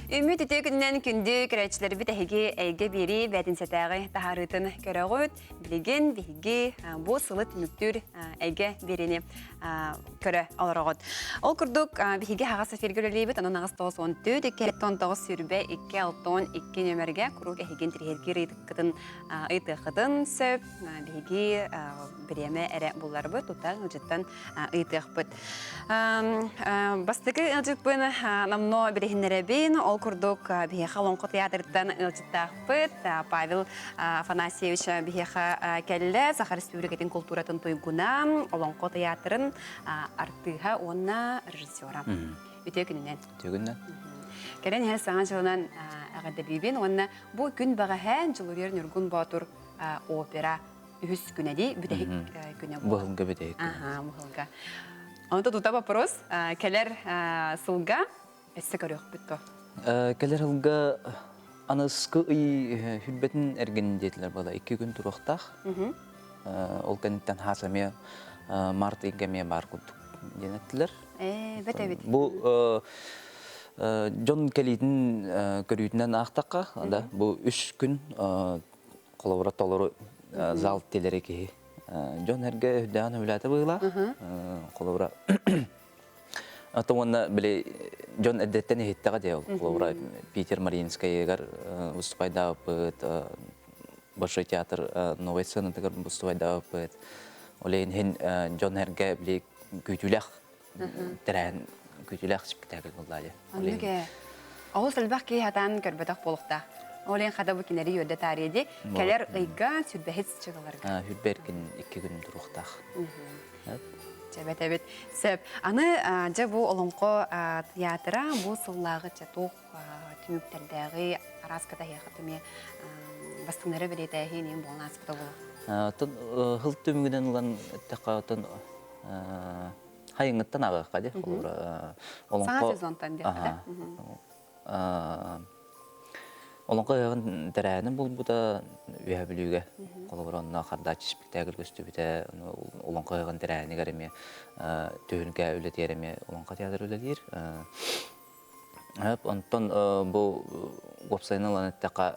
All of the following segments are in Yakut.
Үмүт үтүө күнүнэн күндү көрөөччүлэрбит эһиги эйгэ биэрии бээтинсэтээҕи таһаарыытын көрөҕүт. Билигин биһиги бу сылы түмүктүүр эйгэ биэриини көрө олороҕут. Ол курдук биһиги аҕас эфиргэ үлэлиибит, онон аҕыс 94 2 9 сүүрбэ 2 6 2 нөмергэ куруук эһигин тириһиргиир ыйытыккытын ыйытыаххытын сөп. Биһиги бириэмэ эрэ булларбыт, тута ыалдьыттан ыйытыахпыт. Бастакы ыалдьыппын номнуо билиһиннэрэбин. Ол курдук биһиэхэ Олоҥхо театрыттан ыалдьыттаахпыт Павел Афанасьевич биһиэхэ кэллэ. Саха Республикатын култууратын туйгуна, Олоҥхо театрын артыыһа уонна режиссера. Үтүө күнүнэн. Үтүө күнүнэн. Кэлэн иһэр саҥа дьылынан эҕэрдэлиибин уонна бу күн бэҕэһээ Дьулуруйар Ньургун Боотур опера үһүс күнэ дии, бүтэһик күнэ буолар. Быһылга бүтэһик күнэ. Аха, быһылга. Онто тута вопрос кэлэр сылга өссө көрүөхпүт то. Кэлэр сылга аныскы ый хүрбэтин эргин диэтилэр буола 2 күн туруохтаах. Ол кэнниттэн хаас эмиэ март ыйга эмиэ баар курдук диэн эттилэр. Бэт эбит. Бу дьон кэлиитин көрүүтүнэн аахтахха, да, бу үс күн холобура толору зал тилэри киһи дьон эргэ үрдээн үлээтэ быһыылаах холобура Ата уонна били дьон эрдэттэн иһиттэҕэ дии ол холобура Питер Мариинскайыгар выступайдаабыппыт Большой театр новой сценатыгар выступайдаабыппыт ол иһин дьон эргэ били күүтүүлээх тэрээһин күүтүүлээх спектакль буолла дии. Оннук ээ. Олус элбэх киһи хатаан көрбөтөх буолуохтаах. Ол иһин хата бу кинилэри үөрдэ таарыйа дии. Кэлэр ыйга сүрбэһит чыгыларга. Хүрбэ эркин 2 күн туруохтаах. Чэбэт эбит. Сөп. Аны дьэ бу Олоҥхо театра бу сыллааҕы чэ туох түмүктэрдээҕи араас катаһыаха түмэ бастыҥнары бэлиэтээһин иһин буолан ааспыта буолуо. Оттон хыл түмүгүнэн ылан эттэххэ оттон хайыҥҥыттан ааҕыахха дии холобура олоҥхо саҥа сезонтан диэххэ да олоҥхо ыһыаҕын тэрээһинин булбута Үөһээ Бүлүүгэ холобура онно хардааччы спектакль көстүбүтэ олоҥхо ыһыаҕын тэрээһинигэр эмиэ түһүлгэ үлэтигэр эмиэ олоҥхо театр үлэлиир онтон бу уопсайынан ылан эттэххэ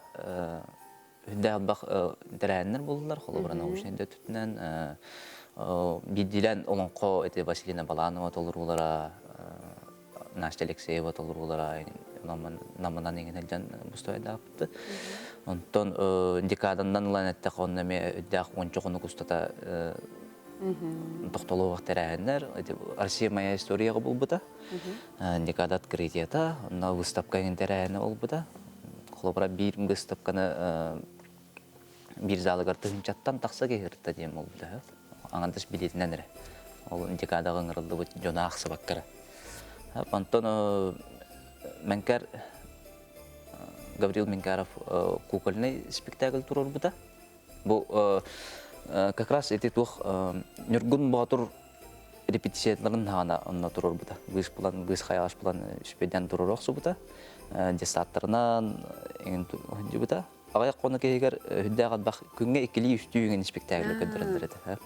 Үрдээх элбэх тэрээһиннэр буоллулар, холобура научнай да өттүнэн биирдиилээн олоҥхо ити Василина Баланова толоруулара, Настя Алексеева толоруулара намынан иҥин сылдьан бустуойдаабыт. Онтон декаданан ылан эттэххэ онно эмиэ үрдээх уонча хонук устата тохтолуох тэрээһиннэр Россия моя историяҕа булбута. Декада открытиета, онно выставка иҥин тэрээһинэ буолбута. Холобура, биир выставканы биир залыгар тыһыынчаттан тахса киһи ырытта диэн буолбута. Аҥардас билиэтинэн эрэ. Ол декадаҕа ыҥырыллыбыт дьону аахсыбакка эрэ. Онтон Мэҥкэр Гаврил Менкаров кукольный спектакль туруорбута. Бу как раз ити туох Ньургун Боотур репетицияларын хаана онно туруорбута. Быыс булан, быыс хайаҕас булан үспэйдээн туруора охсубута. Детсадтарынан эҥин сылдьыбыта. Аҕыйах хонук иһигэр үрдээх элбэх күҥҥэ иккилии үстүү иҥин спектакль көрдөрөллөр этэ.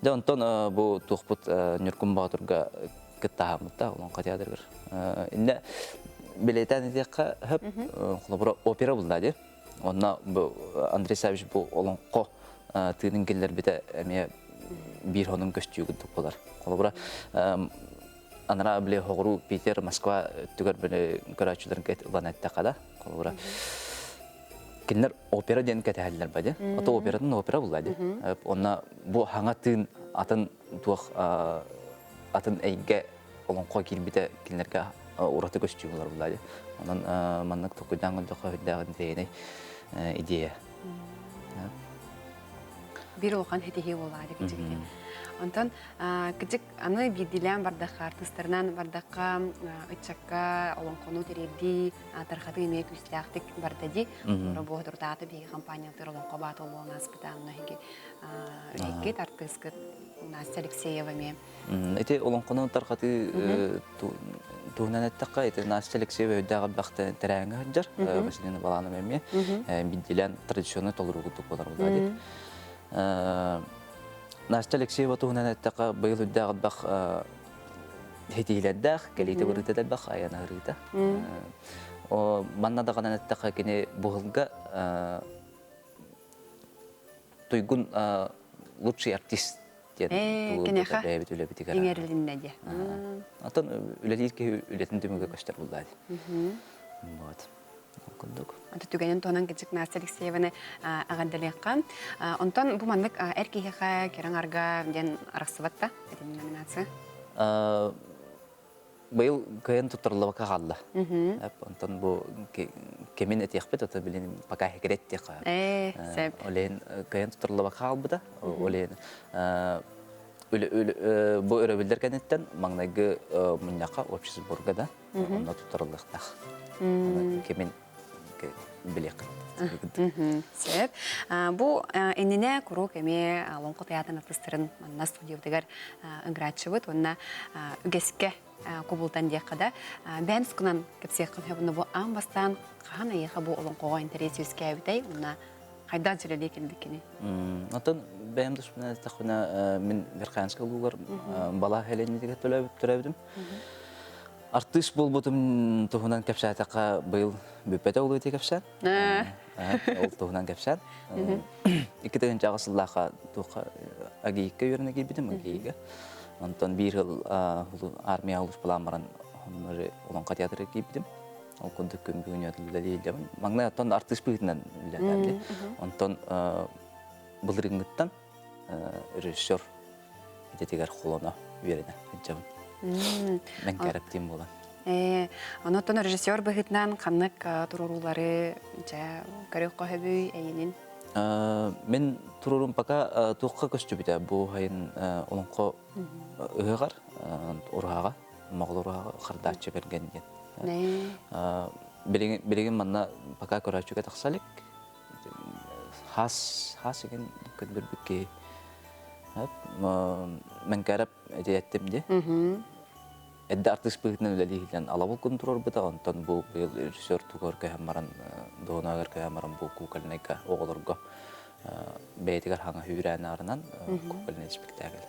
Дьэ онтон бу туохпут Ньургун Боотурга кыттаһаммыта Олоҥхо театрыгар. Иннэ билиэтээн этиэххэ хөп холобура опера булла дии. Онно бу Андрей Саввич бу олоҥхо тыынын киллэрбитэ эмиэ биир хонун көстүү курдук буолар. Холобура, анараа били хоҕуруу Питер, Москва өттүгэр били көрөөччүлэрин ылан эттэххэ да, холобура, кинилэр опера диэн кэтэһэллэр ба дии. Ото оператын опера булла дии. Онно бу хаҥа тыын атын туох атын эйгэ олоҥхо киирбитэ кинилэргэ ураты көстүү буолар булла дии. Онон маннык толкуйдаан көрдөххө үрдээх интэриэһинэй идея. Биир улахан ситиһии буолаа дии кичигити. Онтон кычык аны биирдиилээн бардахха, артыыстарынан бардахха, ыччакка олоҥхону тириэрдии, тархатыы эмиэ күүстээхтик барда дии. Буо туртаата биһиги компаниятыр олоҥхо баата олуон ааспыта онно эһиги үлэһиккит, артыыскыт Настя Алексеева эмиэ Ити олоҥхону тарҕатыы туһунан эттэххэ, ити Настя Алексеева өйдөөх элбэх тэрээһиҥҥэ сылдьар, Василина Баланова эмиэ биирдиилээн традиционнай толоруу курдук буолар буолла дии. Настя Алексеева туһунан эттэххэ, быйыл үрдээх элбэх ситиһиилэрдээх, кэлиитэ барыыта элбэх, айана ырыыта. Манна даҕанан эттэххэ кини быһылга туйгун лучший артист диэн Киниэхэ бэйэбит үлэбитигэр иҥэрилиннэ диye. Оттон үлэлиир киһи үлэтин түмүгэ көстөр буллаа дии. Вот. Курдук. Аты түгэнин туһунан кичик Настя Алексееваны эҕэрдэлиэххэ. Онтон бу маннык эр киһиэхэ кэрэ аҥарга диэн арахсыбат да итини номинация? Быйыл кыайан туттарыллыбакка хаалла. Онтон бу кэмин этиэхпит, ото билин пока секрет диэххэ. Сөп. Олен кыайан туттарыллыбакка хаалбыта. Олен бу өрөбүллэр кэнниттэн маҥнайгы мунньахха общий сборга да онно туттарыллыахтаах. Кэмин билиэххит. Сөп. Бу иннинэ куруук эмиэ Олоҥхо театрын артыыстарын манна студиябытыгар ыҥырааччыбыт уонна үгэскэ кубултан диэххэ да бэйэм тускунан кэпсиэххин сөп бу аан бастаан хаһан эйиэхэ бу олоҥхоҕо интэриэс үөскээбитэй уонна хайдах дьүрэлии кэлбиккиний? Оттон бэйэм тускунан эттэхпинэ мин Верхоянскай улуугар Балаах Эленитигэр төрөөбүтүм. Артыыс буолбутум туһунан кэпсээтэххэ быйыл бүппэтэ ол ити кэпсээн. Ол туһунан кэпсээн. 2008 сыллаахха туохха АГИКка үөрэнэ киирбитим АГИИга. Онтон биир сыл армия улууспалаан баран Олоҥхо театрыгар киирбитим. Ол курдук күн бүгүн үлэлииллэбин. Маҥнай оттон артыыс быһыытынан үлэлээбитим. Онтон былырыыҥҥыттан режиссер идэтигэр холоно үөрэнэ сылдьабын. Мэҥкээрэптиин буолан. Онон режиссер быһыытынан ханнык туруоруулары дьэ көрүөххэ сөбүй эйинин? Мин туруорум пока туохха көстүбүтэ бу сайын олоҥхо ыһыаҕар уруһаҕа моҕол уруһаҕа хардааччы бэргэн диэн. Билигин манна пока көрөөччүгэ тахса илик. Хас хас игин көрдөрбүт киһи Мэҥкээрэп этиэттим дии. Эдде артыыс быһыытынан үлэлииһилэн алабыл күн турарбыта, онтон бу быйыл режиссер тугар көһөн баран, дуонагар көһөн баран бу кукольнайга оҕолорго бэйэтигэр хаҥа хүүрээн аарынан кукольный спектакль.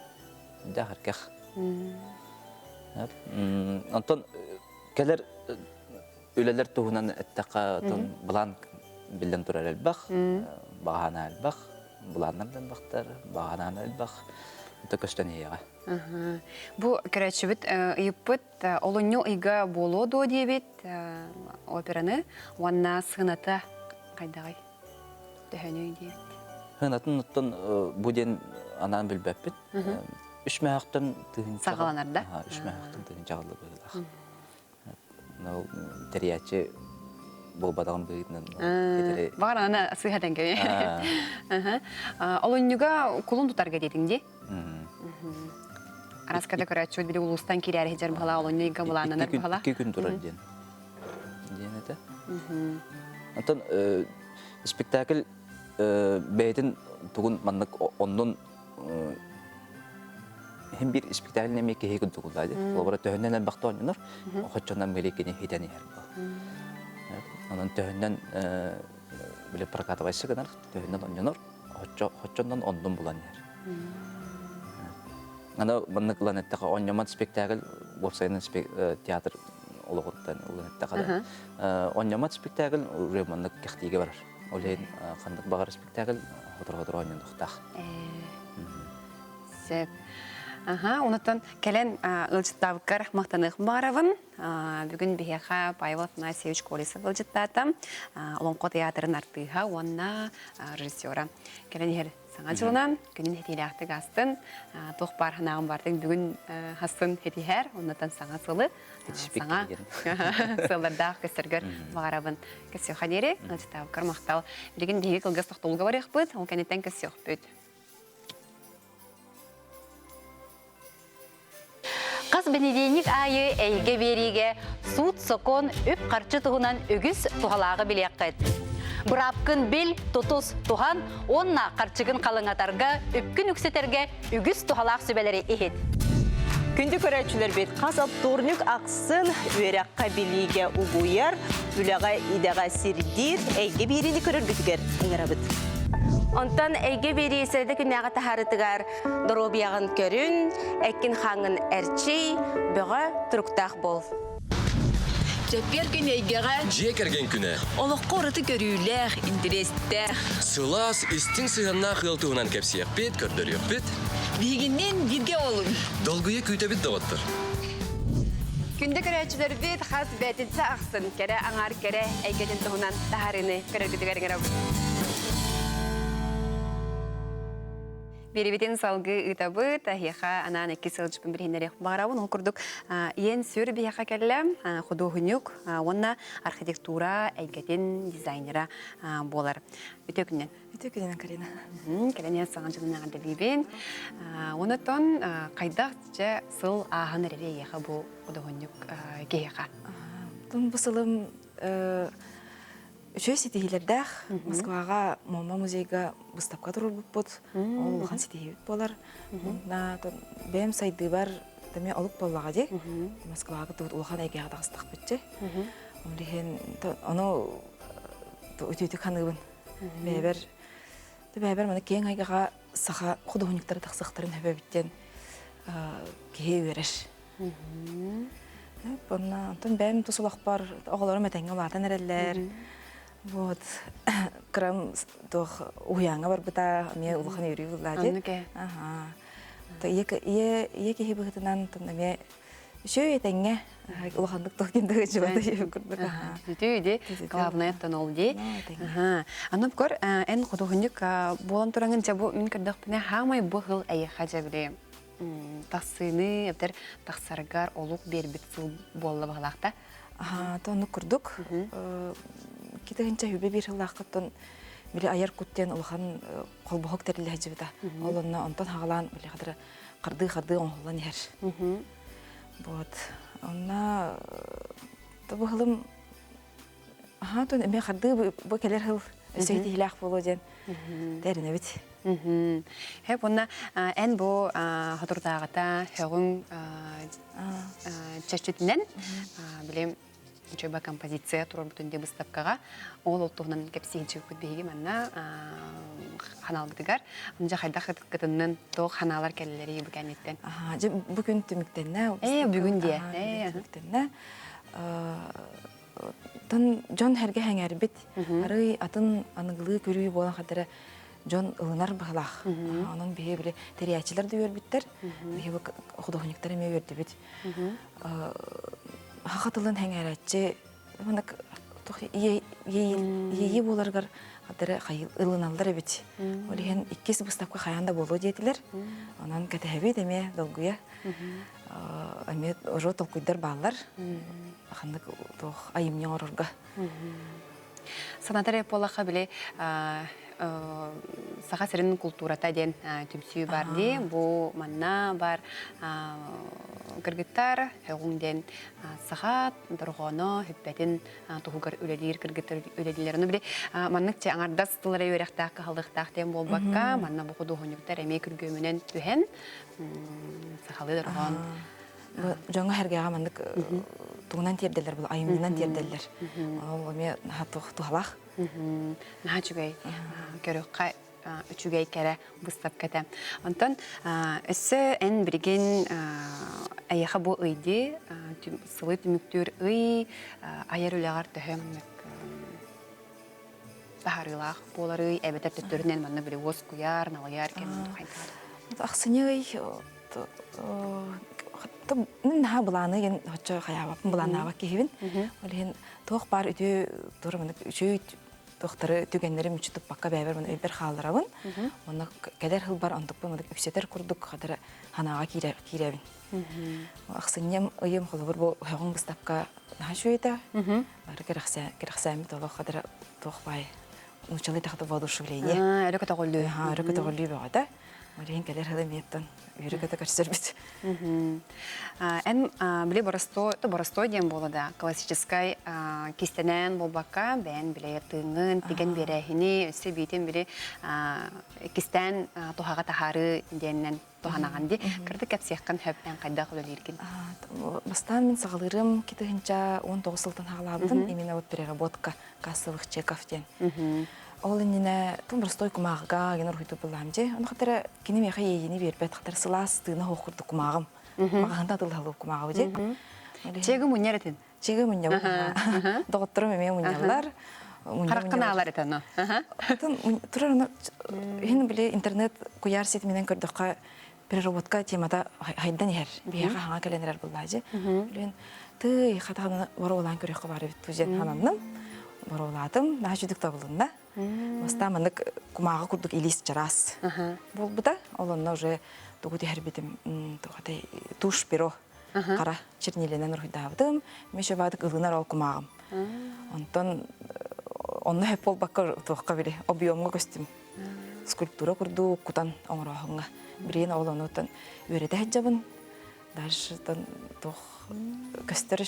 Дэ харках. Онтон кэлэр үлэлэр туһунан эттэххэ, отон былаан биллэн турар элбэх, баҕаһана элбэх, былааннар да элбэхтэр, баҕаһанаан элбэх, это көстөн иһиэҕэ. Бу көрөөччүбүт ыйыппыт олунньу ыйга буолуо дуо диэбит операны уонна сыаната хайдаҕый төһөнүй диэбит. Сыанатын оттон бу диэн анаан билбэппит. Үс мөһөхтөн тыһыынча саҕаланар да? Үс мөһөхтөн тыһыынчаҕалыы быһыылаах. Тэрийээччи буолбатаҕын быһыытынан Баҕар аны сыыһа тэҥкэ. Олунньуга кулун тутарга диэтиҥ дии. Араскада көрөөччү били улуустан киирээри сылдьар быһалаа олунньу ыйга былааннанар быһалаа. Икки күн турар диэн. Диэн этэ. Онтон спектакль бэйэтин тугун маннык оннун Иһин биир испиктээкил эмиэ киһи курдук улаа дии. Холобура төһөннөн элбэхтэ оонньонор, хоччонон били кини хитэн иһэр буол. Онон төһөннөн били прокатывайсы гынар, төһөннөн оонньонор, хоччоннон оннун булан иһэр. Аны маннык ылан эттэхэ, оонньоммот спектакль уопсайынан театр олоҕуттан ылан эттэхэ да, оонньоммот спектакль уже маннык кэхтиигэ барар. Ол иһин ханнык баҕар спектакль сотору-сотору оонньонуохтаах. Сөп. Аха, онуттан кэлэн ыалдьыттаабыккар махтаныах баҕарабын. Бүгүн биһиэхэ Павел Афанасьевич Колесов ыалдьыттаата. Олоҥхо театрын артыыһа уонна режиссера. Кэлэн иһэр саҥа дьылынан күнүн хэтиилээхтик астын. Туох баар санааҕын бартын бүгүн хассын хэтиһэр. Оннуттан саҥа сылы саҥа сыллардаах көстөргөр баҕарабын. Көрсүөххэ диэри ыалдьыттаабыккар махтал. Билигин биһиги кылгас тохтобулга барыахпыт, ол кэнниттэн көрсүөхпүт. Хас бэнидиэнньик аайы эйгэ биэриигэ суут-сокуон, үп-харчы туһунан үгүс туһалааҕы билиэххит. Быраапкын бил, тутус, туһан уонна харчыгын халыҥатарга, үпкүн үксэтэргэ үгүс туһалаах сүбэлэри иһит. Күндү көрөөччүлэрбит, хас вторник ахсын үөрэххэ билиигэ угуйар, үлэҕэ идэҕэ сирдиир эйгэ биэриини көрөргүтүгэр ыҥырабыт. Онтон эйгэ биэрии сэрэдэ күннээҕи таһаарытыгар доруобуйаҕын көрүн, эккин-хааҥҥын эрчий, бөҕө туруктаах буол. Чэппиэр күн эйгэҕэ Дьиэ кэргэн күнэ. Олоххо ураты көрүүлээх, интэриэстээх. Сылаас, истиҥ сыһыаннаах ыал туһунан кэпсиэхпит, көрдөрүөхпүт. Биһигинниин бииргэ буолуҥ. Долгуйа күүтэбит доҕоттор. Күндү көрөөччүлэрбит хас бээтинсэ ахсын кэрэ аҥаар кэрэ эйгэтин туһунан таһаарыыны көрөргүтүгэр ыҥырабыт. Биэрибитин салгыы ыытабыт. Эһиэхэ анаан икки сылдьыппын билиһиннэриэх баҕарабын. Ол курдук Иэн сүр биһиэхэ кэллэ худуоһунньук уонна архитектура эйгэтин дизайнера буолар. Үтүө күнүнэн. Үтүө күнүнэн, Карина. Кэлэн иһэн саҥа дьылын эҕэрдэлиибин. Онотон хайдах дьэ сыл ааһан эрэри эйиэхэ бу худуоһунньук киһиэхэ? Тун бу сылым Үчүгэй ситиһиилэрдээх Москваҕа Муома музейга выставка туруорбуппут. Ол улахан ситиһиибит буолар. Уонна бэйэм сайдыыбар эмиэ олук буоллаҕа дии. Москваҕа кыттыбыт улахан эйгэҕэ таҕыстахпытчы. Ол иһин ону үтүөтүк саныыбын. Бэйэбэр бэйэбэр маны киэҥ айгаҕа саха худуоһунньуктара тахсыахтарын сөбөбүттэн киһи үөрэр. Онно онтон бэйэм тус олохпор оҕолорум этэҥҥэ улаатан эрэллэр. Вот кырам туох уһуйааҥҥа барбыта эмиэ улахан үөрүү булла дии. Аха. Ийэ ийэ ийэ киһи быһыытынан эмиэ үчүгэй этэҥҥэ улаханнык туох диэн дыгыдьыбата курдук. Үтүү ди главное оттон ол ди. Аны көр эн худуһунньук буолан тураҥын дьэ бу мин көрдөхпүнэ хаамай бу хыл эйиэхэ дьэ били тахсыыны эбэтэр тахсаргар олук биэрбит сыл буолла баһылаахта. Аха, то оннук курдук. Китыһынча хүбэ биир сыллааххыттан били айар кут диэн улахан холбоһук тэриллэ сылдьыбыта. Ол онно онтон хаҕалаан били хадара хардыы-хардыы оҥоһуллан иһэр. Вот. Онно бу Аһаа, тон эмиэ хардыы бу кэлэр сыл өссө итиилээх буолуо диэн тэринэбит. Хэп уонна эн бу хотурдааҕыта һөҕүҥ чэрчитинэн билим үчүгэй композиция туруорбутун диye выставкаҕа ол ол туһунан кэпсиһиччикпит биһиги манна ханаалбытыгар дьэ хайдах кытыннын туох ханаалар кэллэрий бу кэнниттэн Дьэ бу күн түмүктэннэ. Ээ бүгүн диэ. Түмүктэннэ. Тон дьон сэргэ сэҥээрбит, арый атын аныгылыы көрүү буолан хадара дьон ылынар быһылаах. Онон биһи били тэрийээччилэр да үөрбүттэр, биһи бу худуоһунньуктар эмиэ үөрдүбүт. Саха тылын сэҥээрээччи маннык иэйии буоларыгар хадара ылыналлар эбит. Ол иһин иккис выставка хайаан да буолуо диэтилэр. Онон кэтэһэбит эмиэ долгуйа. Эмиэ уже толкуйдар бааллар. Ханнык туох айымньы оҥорорго. Санатар буоллахха били Саха сирин култуурата диэн түмсүү бар дии. Бу манна бар кыргыттар һөҕүҥ диэн саха дорҕооно хүппэтин туһугар үлэлиир кыргыттар үлэлииллэр. Ону били маннык че аҥардас тыл эрэ үөрэхтээх кыһаллыахтаах диэн буолбакка, манна бу худуоһунньуктар эмиэ күргүөмүнэн түһэн сахалыы дорҕоон Дьоҥҥо сэргэҕэ маннык тугунан тиэрдэллэр бұл айымньынан тиэрдэллэр. Ол эмиэ наһаа туһалаах. Наһаа үчүгэй көрүөххэ үчүгэй кэрэ выставка этэ. Онтон өссө эн билигин эйиэхэ бу ыйди сылы түмүктүүр ый айар үлэҕэр төһө маннык таһаарыылаах буоларый эбэтэр төттөрүнэн манна били уоскуйар, налыйар кэм хайдах? Ахсынньы ый мин наһаа былааны ген оччо хайаабаппын былааннаабат киһибин. Ол иһин туох баар үтүө тура маннык үчүгэй туохтары түгэннэри мүччү туппакка бэйэбэр маны өйбөр хаалларабын. Онно кэлэр сылбар онтукпун маннык үксэтэр курдук хатара санааҕа киирэбин. Ахсынньым ыйым холобур бу өһөҕүн быстапка наһаа үчүгэй этэ. Бары кэрэхсээммит олох хатара туох баай нууччалыы тахта воодушевление. Өрө көтөҕүллүү. Өрө көтөҕүллүү бөҕөтө. Ол кэлэр сыл эмиэттэн үөрэ-көтө көрсөрбүт. Эн били боростой, боростой диэн буола да, классическай кистэнэн буолбакка, бэйэн билэ тыыҥҥын, тигэн биэрээһини, өссө биитин били кистээн туһаҕа таһаарыы диэннэн туһанаҕын дии. Кырдык кэпсиэххин сөп, эн хайдах үлэлииргин? Бастаан мин саҕалыырым 2019 сылтан саҕалаабытым, именно вот переработка кассовых чеков диэн. Ол иннинэ тым простой кумааҕыга генер уһуйту буллаам дьи. Ону хатара кини миэхэ иэйиини биэрбэт, хатара сылаас тыына хоох курдук кумааҕым. Маҕаһында атыллаһылы кумааҕы дьи. Чегы мунньар этин? Чегы мунньабын. Доҕотторум эмиэ мунньаллар. Хараххын аалар этэ ону. Турар ону иһин били интернет куйаар ситиминэн көрдөххө переработка темата хайдан иһэр. Биһиэхэ хаҥа кэлэн эрэр буллаажы. Билин тый хатаҕына боруолаан көрүөххэ баар эбит тузен хананным. Боруолаатым, наһаа үчүгдүк табылынна. Бастаан маннык кумааҕы курдук илиис чараас буолбута. Ол онно уже тугу түһэрбитим тушь перо хара чернилинэн уруһуйдаабытым. Мен баадык ылынар ол кумааҕым. Онтон онно хөп буолбакка туохха били объемҥа көстүм. Скульптура курдук кутан оҥорооһуҥҥа. Билигин ол онуттан үөрэтэ сылдьабын. Дальше туох көстөр.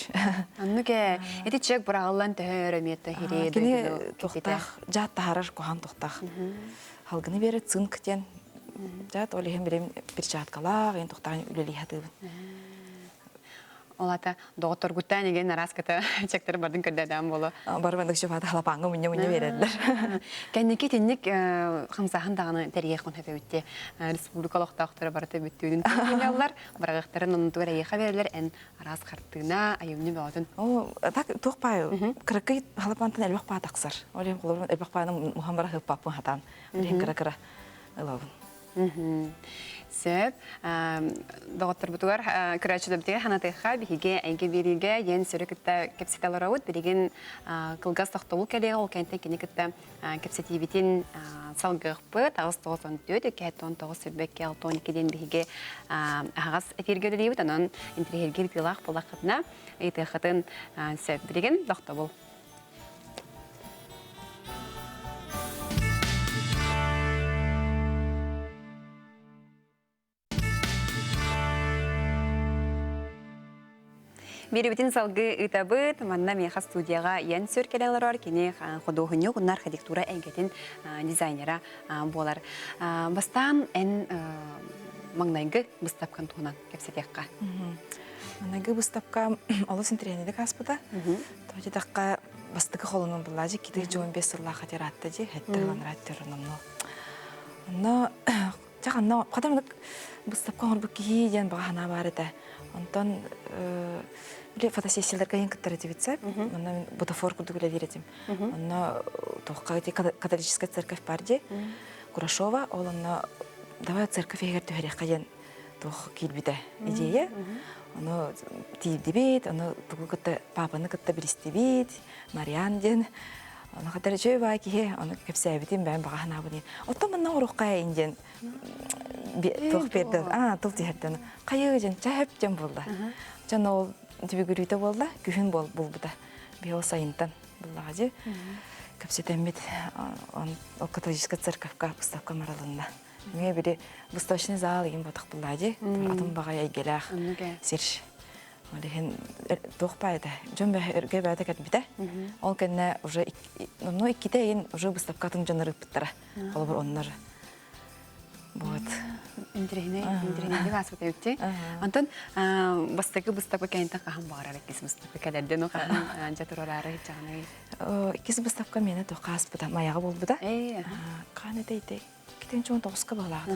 Оннук ээ. Ити чек быраҕыллан төһө өр эмиэ хири Кини туохтаах дьаат таһарар куһаан туохтаах. Халгыны биэрэр цинк диэн дьаат ол иһин билим перчаткалаах, эн туохтаах үлэлии сатыыбын. Ол ата доҕотторгуттан еген араас кыта чектер бардын көрдөдөөн боло. Бары маннык шефата халапаҥҥа мунньа-мунньа биэрэллэр. Кэнники итинник хамсааһын даҕаны тэрийиэх хүн хөпөбүтте республика олохтоохторо барыта бүттүүнүн мунньаллар, барагыктарын оннутугар эйиэхэ берелер эн араас хартыына, айымньы бөҕөтүн. О, так туох паай кыракый халапаантан элбэх паа тахсар. Ол иһин холобур элбэх пааны муһан бара хыппаппын хатаан. Ол иһин кыра-кыра ылабын. Сөп. Доҕотторбутугар көрөөччүлэрбитигэр ханатыахха биһиги эйгэ биэриигэ диэн сөрү кытта кэпсэтэ олоробут. Билигин кылгас тохтобул кэлиэҕэ, ол кэнниттэн кини кытта кэпсэтиибитин салгыахпыт. 894 219 22 диэн биһиги аһаҕас эфиргэ үлэлиибит. Онон интэриэһиргиир тыылаах буоллаххытына ыйытыаххытын сөп. Билигин тохтобул. Биэрибитин салгыы ыытабыт. Манна миэхэ студияҕа Ян Сүр кэлэн олорор. Кини худуоһунньук уонна архитектура эйгэтин дизайнера буолар. Бастаан эн маҥнайгы быыстапкан туһунан кэпсэтиэххэ. Маҥнайгы быыстапка олус интэриэһинэйдик ааспыта. Тоҕо диэтэххэ, бастакы холонун буллаажы киты дьон бес сыллаах тератта дии, хэтте ыланраат терономно. Онно чэ ханна хатамнык быыстапка оҥорбут киһи диэн баҕа санаа баар этэ. Онтон били фотосессияларга иһин кыттар этибит сөп. Онно мин бутафор курдук үлэлиир этим. Онно туохха католическая церковь бар дии. Курашова ол онно давай церковь иһигэр түһэриэххэ диэн туох киирбитэ идея. Ону тиийдибит, ону тугу кытта папаны кытта билистибит, Мариан диэн. Ону хатар үчүгэй баа киһи, ону кэпсээбитим бэйэм баҕа санаабын. Оттон манна оҥоруохха ин диэн туох биэрдэн, аа тыл түһэрдэн. Хайыы диэн чэһэп диэн буолла. Дьон ол түбүгүрүүтэ буолла, күһүн булбута. Биһи ол сайынтан буллаҕа дии. Кэпсэтэммит ол католическая церковка выставка маралынна. Эмиэ били выставочный зал игин ботах буллаа дии. Атын баҕай эйгэлээх сир. Ол иһин туох баайда дьон өргө бэйэтэ кэлбитэ. Ол кэннэ уже ну иккитэ иһин уже выставка атын дьоннор ыыппыттара. Холобур оннор вот. Интириһинэй, интириһинэйдик ааспыт эбитти. Онтон бастакы выставка кэнниттэн хаһан баҕарар иккис выставка кэлэрдэ, ну хаһан дьэ турараары сылдьаҕыный? Иккис выставка миэнэ туохха ааспыта, Майаҕа буолбута. Хаан этэй Китинчон тоҕуска баалаах.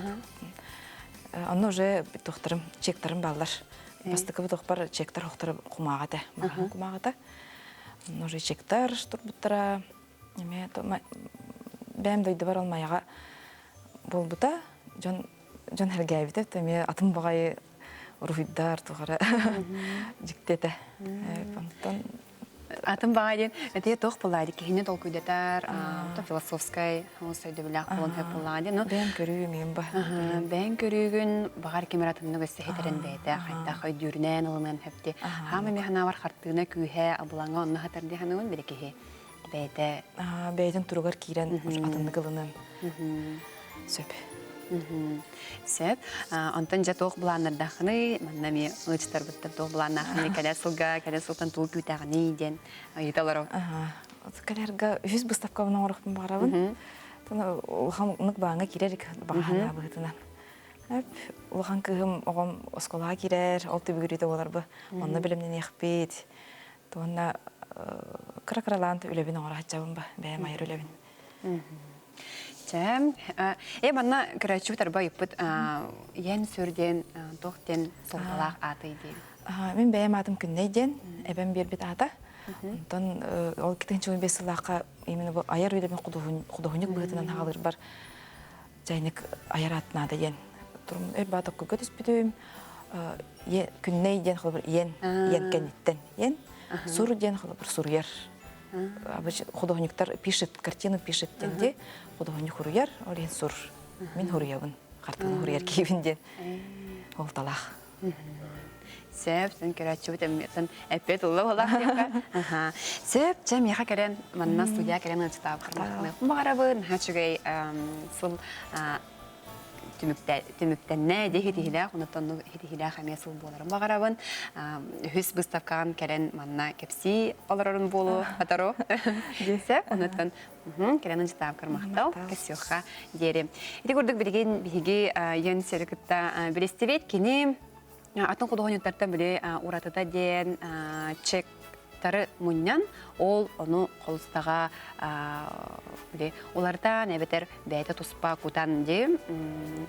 Онно уже туохтарым, чектарым бааллар. Бастакы туохпар чектар хохтор кумааҕа этэ, маҕаһын кумааҕата. Онно уже чектар турбуттара. Эме бэйэм дойдубар ол Майаҕа буолбута. Дьон дьон хэргээбитэ, эмиэ атын баҕайы уруһуйдар туох эрэ дьикти этэ. Онтон Атын баҕа диэн этиэ туох буоллаа киһини толкуйдатар, философскай олус өйдөбүллээх буолан сөп буоллаҕа диэн. Бэйэм көрүүм иһин ба. Бэйэҥ көрүүгүн баҕар ким эрэ атыннык өссө хитэрэн бэйэтэ хайдах өйдүүрүнэн ылыныан сөп дии. Хаама эмиэ санаабар хартыына күүһэ абылаҥа онно хатар дии саныыбын били киһи бэйэтэ бэйэтин туругар киирэн атыннык ылыныан сөп. Сөп. Онтон дьэ туох былааннардааххыный? Манна эмиэ ыалдьыттарбыттан туох былааннааххыный? Кэлэр сылга, кэлэр сылтан тугу күүтэҕиний диэн ыйыталар. Кэлэргэ үһүс быыстапкабын оҥоруохпун баҕарабын. Улахан бааҥҥа киирэр баҕа санаа быһыытынан. Улахан кыыһым оҕом оскуолаҕа киирэр, ол түбүгүрүүтэ буоларбы. Онно бэлэмнэниэхпит. Туонна кыра-кыралаан үлэбин оҥоро сылдьабын ба, бэйэм айар үлэбин. Чэм, э манна көрөөччүбүт арба ыйыппыт Йэн сүр диэн туох диэн суолталаах аатай диэн. Мин бэйэм аатым Күннэй диэн, эбэм биэрбит аата. Онтон ол 2015 сыллаахха именно бу айар үлэбин худуоһунньук быһыытынан хаалырбар чайник айар аат наада диэн турум өр баа токкуйга түспүтүм. Күннэй диэн холобур иэн, иэн кэнниттэн иэн, сур диэн холобур суруйар. Худуоһунньуктар пишет, картину пишет диэн ди худуоһунньук хуруйар, ол иһин сур. Мин хуруйабын, хартыына хуруйар киһибин диэн ол талаах. Сөп, сен көрөөччүбүт эмиэтин эппет улла буолаах диэххэ. Сөп, чэ миэхэ кэлэн манна студия кэлэн ыалдьытаабыккын баҕарабын. Наһаа үчүгэй сыл түмүктэннэ дии хитиһилээх, оннуттан хитиһилээх эмиэ сыл буоларын баҕарабын. Үһүс выставкаҕын кэлэн манна кэпсии олорорун буолуо батару. Сөп, оннуттан кэлэн ыалдьытаабыккар махтал, кэсиэххэ диэри. Ити курдук билигин биһиги Йөн сири кытта билистибит. Кини атын худуоһунньуктартан били уратыта диэн чек тары мунньан, ол ону холустаҕа били уларытан эбэтэр бэйэтэ туспа кутан дии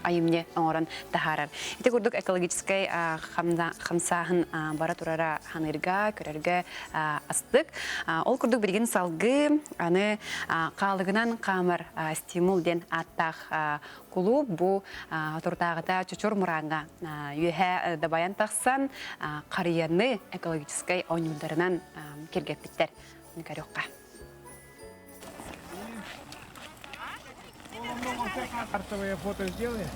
айымньы оҥорон таһаарар. Ити курдук экологическай хамсааһын бара турара ханыырга, көрөргө астык. Ол курдук билигин салгыы аны хаалыгынан хаамар стимул диэн ааттаах кулууп бу туртааҕыта Чочур Мурааҥҥа үөһэ дабайан тахсан харыйаны экологическай оонньууларынан киргэппиттэр. Көрүөххэ. Картовое фото сделай.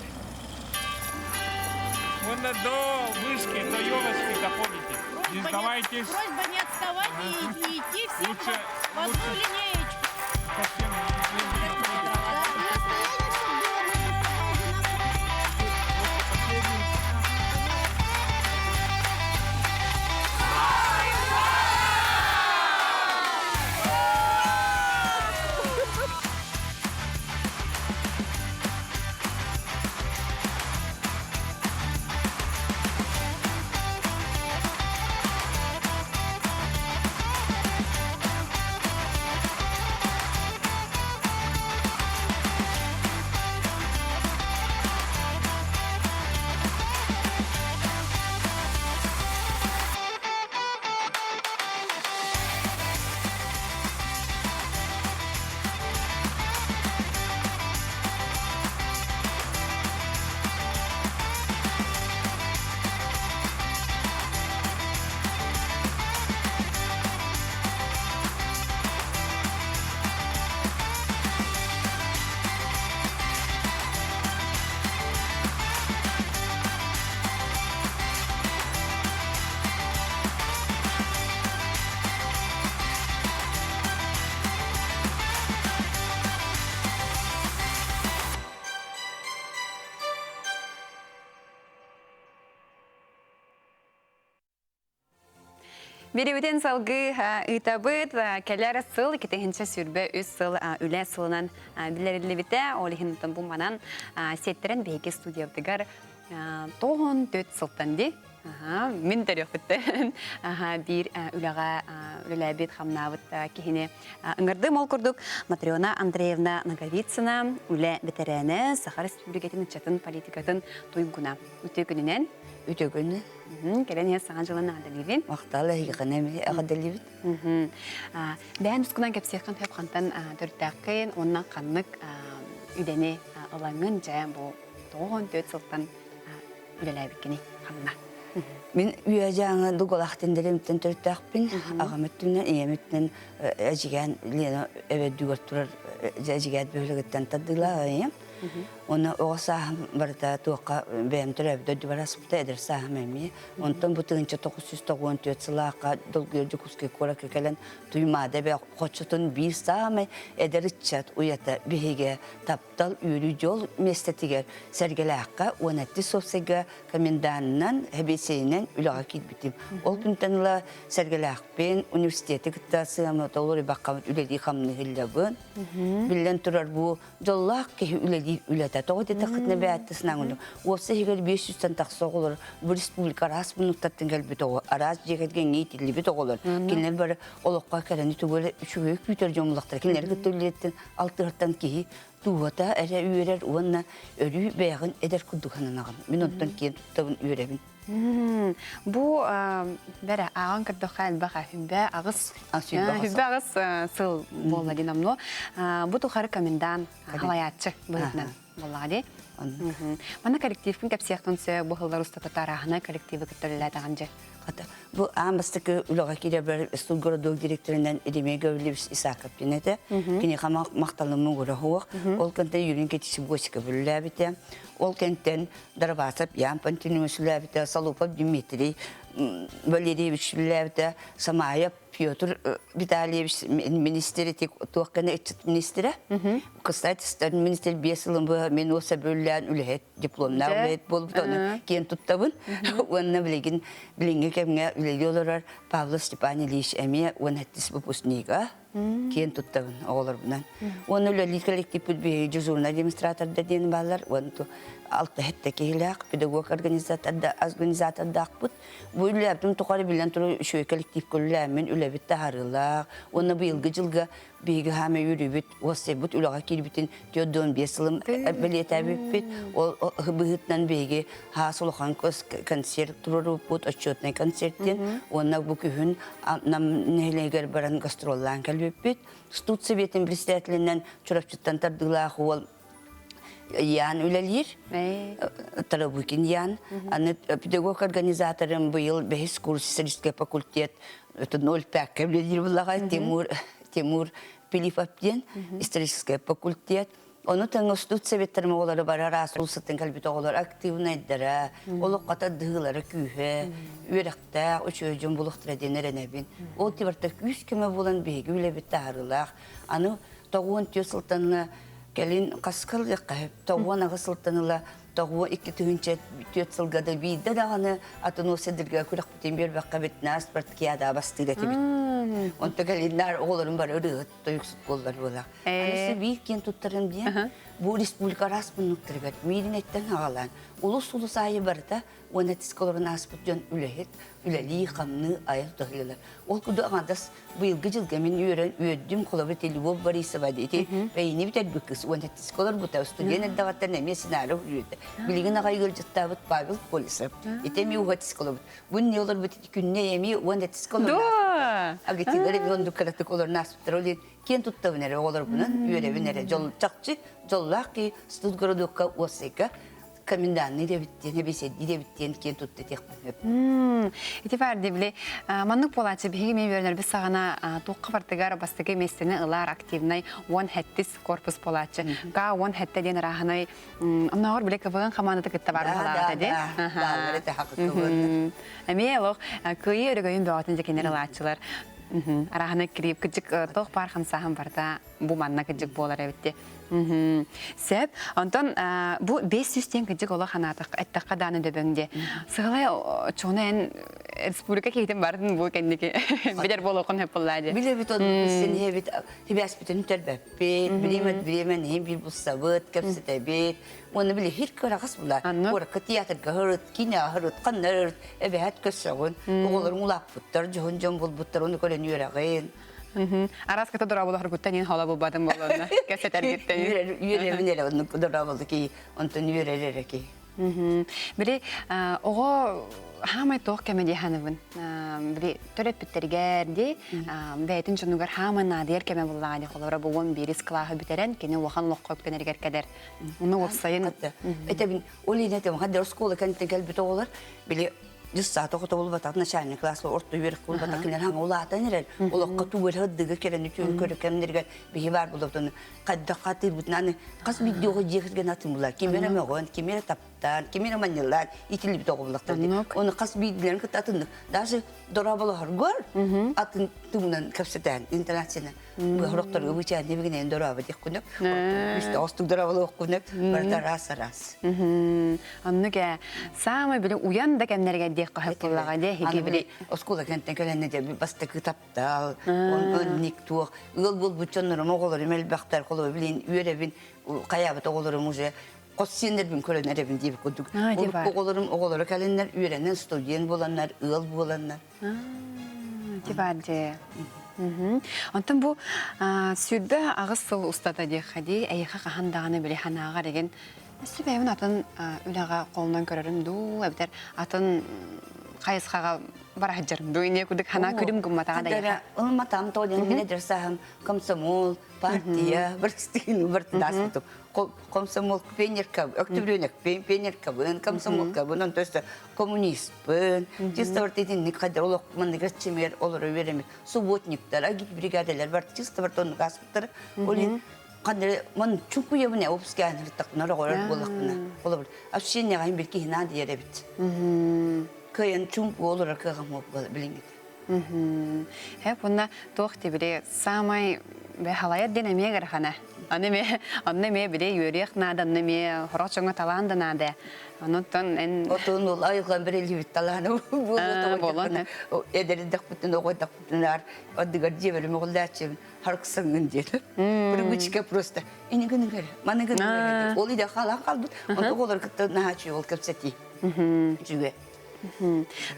Вон до вышки, до елочки доходите. Не сдавайтесь. Просьба не отставать и не идти всем Лучше, в одну лучше линеечку. совсем медленно ходите. Да, и расстояние, чтобы было между собой одинаковое. Последний. Биривитин салгыы ыытабыт кэлэр сыл 2023 сыл үлэ сылынан биллэриллибитэ. Ол иһин бу манан сиэттэрэн биһиги студиябытыгар 94 сылтан ди мин төрүөхпүттэн биир үлэҕэ үлэлээбит хамнаабыт киһини ыҥырдым. Ол курдук Матрена Андреевна Ноговицына үлэ бэтэрээнэ, Саха Республикатын ыччатын политикатын туйгуна. Үтүө күнүнэн. Үтүө күнү. Кэлэн иһэ саҥа дьылын эҕэрдэлиибин. Махтал эһигини эмиэ эҕэрдэлиибит. Бэйэн тускунан кэпсиэххин сөп хантан төрүттээххин уонна ханнык идэни ылаҥҥын дьэ бу 94 сылтан үлэлээбиккиний ханна? Мин үөдьээҥи дугалаах тендеримтэн төрүттээхпин. Аҕам өттүнэн, ийэм өттүнэн эдьигээн Лена эбэддүгэр турар эдьигээт бөһүөлэгиттэн тардыылаах ийэм. Уонна оҕо сааһым барыта туохха бэйэм төрөөбүт дойдубар аспыта, эдэр сааһым эмиэ. Онтон бу 1994 сылаахха долгуйар Дьокуускай куоракка кэлэн Туймаада эбэ хочотун биир саамай эдэр ыччат уйата биһигэ таптал, үөрүү, дьол миэстэтигэр Сэргэлээххэ уон сэттис уопсайга коменданынан, сэбиэссэйинэн үлэҕэ киирбитим. Ол күнтэн ыла Сэргэлээхпин университеты кытта сыамата олоруйбаккабын үлэлии-хамныы сылдьабын. Биллэн турар, бу дьоллоох киһи үлэлиир үлэтэ. эбэтэ. Тоҕо диэтэххитинэ бэйэттэ сынаҥын. Уопсай иһигэр 500-тэн тахса оҕолор бу республика араас муннуктартан кэлбит оҕо, араас дьиэ кэргэҥҥэ иитиллибит оҕолор. Кинилэр бары олоххо кэлэни тугу эрэ үчүгэйи күүтэр дьон буллахтара. Кинилэри кытта үлэлиэттэн алтыһартан киһи дууһата эрэ үөрэр уонна өрүү бэйэҕин эдэр курдук сананаҕын. Мин онтон киэн туттабын, үөрэбин. Бу бэрэ ааҕан көрдөххө элбэх 28 28 сыл буолла дин амно. Бу тухары комендант халаяччы быһыытынан буоллаҕа дии. Манна коллективпин кэпсиэхтэн сөп бу сыллар устата тарааһына коллективы кытта үлэлээтэҕин дьэ. Бу аан бастакы үлэҕэ киирэрбэр студгородок директорынан Еремей Гаврильевич Исаков диэн этэ. Киниэхэ махталым муҥура суох. Ол кэнтэн Юрий Никитич Босиков үлэлээбитэ. Ол кэнтэн Дарбасов Ян Пантелеймонович үлэлээбитэ, Солопов Дмитрий Валерьевич үлэлээбитэ, Самаев Петр Витальевич министр туох гына ыччат министрэ. Кстати, министр биэс сылын быһа мен уоса бөллээн үлэһит дипломнаах үлэһит буолбут ону киэн туттабын. Уонна билигин билиҥҥи кэмҥэ үлэлии олорор Павлов Степан Ильич эмиэ 17 выпускнига киэн туттабын оҕолорбунан. Уонна үлэлиир коллективпит биһиги дежурнай демонстратордар диэн бааллар. Уонна алта сэттэ киһилээх педагог организатордаахпыт. Бу үлэлээбитим тухары билэн турар үчүгэй коллективка үлэлээммин үлэбит таһаарыылаах. Уонна быйылгы дьылга биһиги хаама үөрүүбүт, уоссайбыт үлэҕэ киирбитин 45 сылым бэлиэтээбиппит. Ол быһыытынан биһиги хаас улахан концерт туруорбуппут, отчетнай концерттен. Уонна бу күһүн Нам нэһилиэгэр баран гастроллаан кэлбиппит. Студсоветын председателинэн Чурапчыттан тардыылаах уол Ян үлэлиир, Тарабукин Ян. Аны педагог-организаторым быйыл бэһис курс исторический факультет 0,5 үлэлиир буллаҕа Тимур Тимур Пилипов диэн исторический факультет. Ону тэҥэ устут советтарым оҕолоро бары араас улусаттан кэлбит оҕолор активнайдара, олоххо тардыһыылара күүһэ, үөрэхтээх, үчүгэй дьон булуохтара диэн эрэнэбин. Ол тибарта күүс көмө буолан биһиги үлэбит таһаарыылаах. Аны 94 сылтан кэлин хаска ылыахха сөп. 98 сылтан ыла 92 2004 сылга да биирдэ даҕаны атын уопсайдарга күрэхпитин биэрбэххэ бит спартакиада бастыыр этибит. Онто кэлиннэр оҕолорум бары ырыаһыт тойуксут буоллар буолар. Аны биир киэн туттарым диэн бу республика араас муннуктарыгар Мииринэттэн аҕалаан улус-улус аайы барыта уонна тискэ олорон ааспыт дьон үлэһит, үлэлии-хамныы айа тутаһыылар. Ол курдук аҥардас быйылгы дьылга мин үөрэн үөрдүм холобур Любовь Борисова ити бэйини бүтэрбит кыс уонна тискэ олорбута студент эрдэҕиттэн эмиэ сценарий суруйбута. Билигин аҕай ыалдьыттаабыт Павел Колесов. Ити эмиэ уһа тискэ олорбут. Бу не олорбут күннэ эмиэ уонна тискэ олорон ааспыта. Агитилар эмиэ оннук кыратык олорон ааспыттар. Ол иһин киэн туттабын эрэ оҕолорбунан үөрэбин эрэ. Дьол чахчы дьоллоох киһи студгородокка уоссайга коменданный дэбит диэн, эбисэдди дэбит диэн киэн тутта этиэхпин сөп. Ити баар дебили маннык буолааччы биһиги мен үөрэнэрбит саҕана туохха бартыгар бастакы миэстэни ылар активнай 17 корпус буолааччы. К 17 диэн ырааһынай оннооҕор били КВН хамаандата кытта бар буолаабыта ди. Эмиэ олох кыайыы өрөгөйүн бөҕөтүн дьэкинер ылааччылар. Арааһынай кирип кыдьык туох баар хамсааһын барыта бу манна кыдьык буолар эбитти. Сөп. Онтон бу 500 диэн кыдьык олох анаатах эттэххэ дааны дөбөҥ диэ. Сыһылай чугуна эн республика киһитин барын бу кэнники билэр буолуоххун сөп буоллаа дии. Билэбит оннук син хибээспитин төрбөппүт, бириэмэ бириэмэ иһин биир булсабыт, кэпсэтэбит. Уонна били хир кырагас була. Куоракка театрга һырыт, киноҕа һырыт, ханна һырыт, эбэһэт көрсөҕүн, оҕолоруҥ улааппыттар, дьоһун дьон булбуттар, ону көрөн үөрэҕин. Араас кыта дорооболоһоргуттан иин хола булбатым болуонна. Кэпсэтэргиттэн. Үөрэмин эрэ оннук дорооболу ки, онтон үөрэр эрэ ки. Били оҕо хаамай туох кэмэ дии саныбын. Били төрөппүттэригэр дии бэйэтин дьонугар хаамай наадыйар кэмэ буллаҕа дии холобура бу 11 кылааһы бүтэрэн кини улахан олоххо үктэнэригэр кэлэр. Уну уопсайын Этэбин ол иһин этим хаддар оскуола кэнниттэн кэлбит оҕолор били дьыссаата оҕото буолбатах начальник класс орто үөрэх буолбатах кинилэр хаҥа улаатан эрэр олоххо тугу эрэ сырдыгы кэлэн үтүөн көрө кэмнэригэр биһи баар буолуохтун хайдах хатыырбытын аны хас биирдии оҕо дьиэ кэргэн атын булар ким эрэ мөҕөн ким эрэ таптаан ким эрэ манньалаан итиллибит оҕо буллахтар оны хас биирдилэрин кытта атыннык даже дорооболоһоргор атын тугунан кэпсэтээн интонациянан Хорохторго бычаанны бигинэн дорообо диэх күнүк. Үстэ остук дорооболуох күнүк. Барыта араас араас. Оннук ээ. Саамай били уйан да кэмнэригэр диэх көһөп буоллаҕа дии эһиги били. Оскуола кэнтэн кэлэнне дьэ бастакы таптал, он ник туох ыал буолбут дьоннорум оҕолорум элбэхтэр холобур билин үөрэбин хайаабыт оҕолорум уже. Хос сиэннэрбин көрөн эрэбин диэбит курдук. Урукку оҕолорум оҕолоро кэлиннэр үөрэнэн студент буоланнар, ыал буоланнар. Ити баар дьэ. Онтон бу 28 сыл устата диэххэ дии, эйиэхэ хаһан даҕаны били санааҕар игин өссө бэйэбин атын үлэҕэ холунан көрөрүм дуу, эбэтэр атын хайысхаҕа бара сылдьарым дуу, инньэ курдук санаа күлүм гымматаҕа да эйиэхэ. Ылматам то диэн мин эдэр сааһым комсомол, партия, бырстыын быртыдаспытым. Комсомол пионерка, октябренок пионеркабын, комсомолкабын, онто өссө коммунистпын. Чисто барыта итинник хадыр олох манныгар чимер олоро үөрэммит субботниктар, агитбригадалар бар чисто барыта оннук ааспыттар. Ол иһин ханнары мон чуҥкуйабын ээ опускаан ырыттахпына ороҕорор буоллахпына. Холобур, общениеҕа иһин бир киһи наада диэр эбит. Кыайан чуҥку олорор кыаҕым билиҥҥитэ. Һэп уонна туох тибили саамай халайар диэн эмиэ ыарахана. Аны эмиэ онно эмиэ били үөрүйэх наада, онно эмиэ хорох дьоҥҥо талаан да наада. Онуттан эн Отун ол айылҕан бэриллибит талааны буолуо эдэрдэхпитин оҕойдохпутун аар ардыгар дьиэбэрим оҕоллааччыбын харыксаҥҥын диэн. Привычка просто ини гыныгар, маны гыныгар ол иде халаан хаалбыт. Онто оҕолор кытта наһаа ол кэпсэтии. Үчүгэй.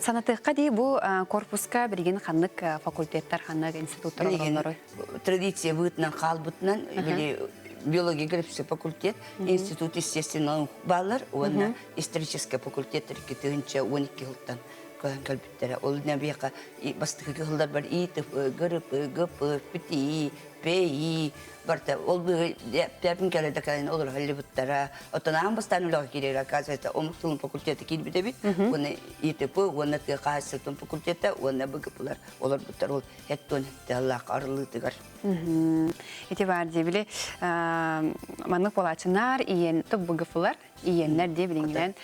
Санатыахха дии бу корпуска билигин ханнык факультеттар, ханнык институттар олороллоруй? Традиция быытынан хаалбытынан били биология факультет, институт естественного баалар уонна исторический факультет 2012 сылтан көһөн кэлбиттэрэ. Ол набиэхэ бастакы кыһыллар бар ИТФ, ГРП, ГП, ПТИ, ПИ барта ол пятын кэлэ да кэлэн олор халлыбыттара. Оттон аан бастаан үлэҕэ киирэр, оказывается, омук тылын факультета киирбит эбит. Уонна ИТП, уонна тыа хаһаайыстыбатын факультета, уонна БГПлар олорбуттар. Ол хеттон хетталлаах арылыытыгар. Ити бар дии, били маннык буолааччынар, иен БГФлар, иеннэр дии билиҥҥинэн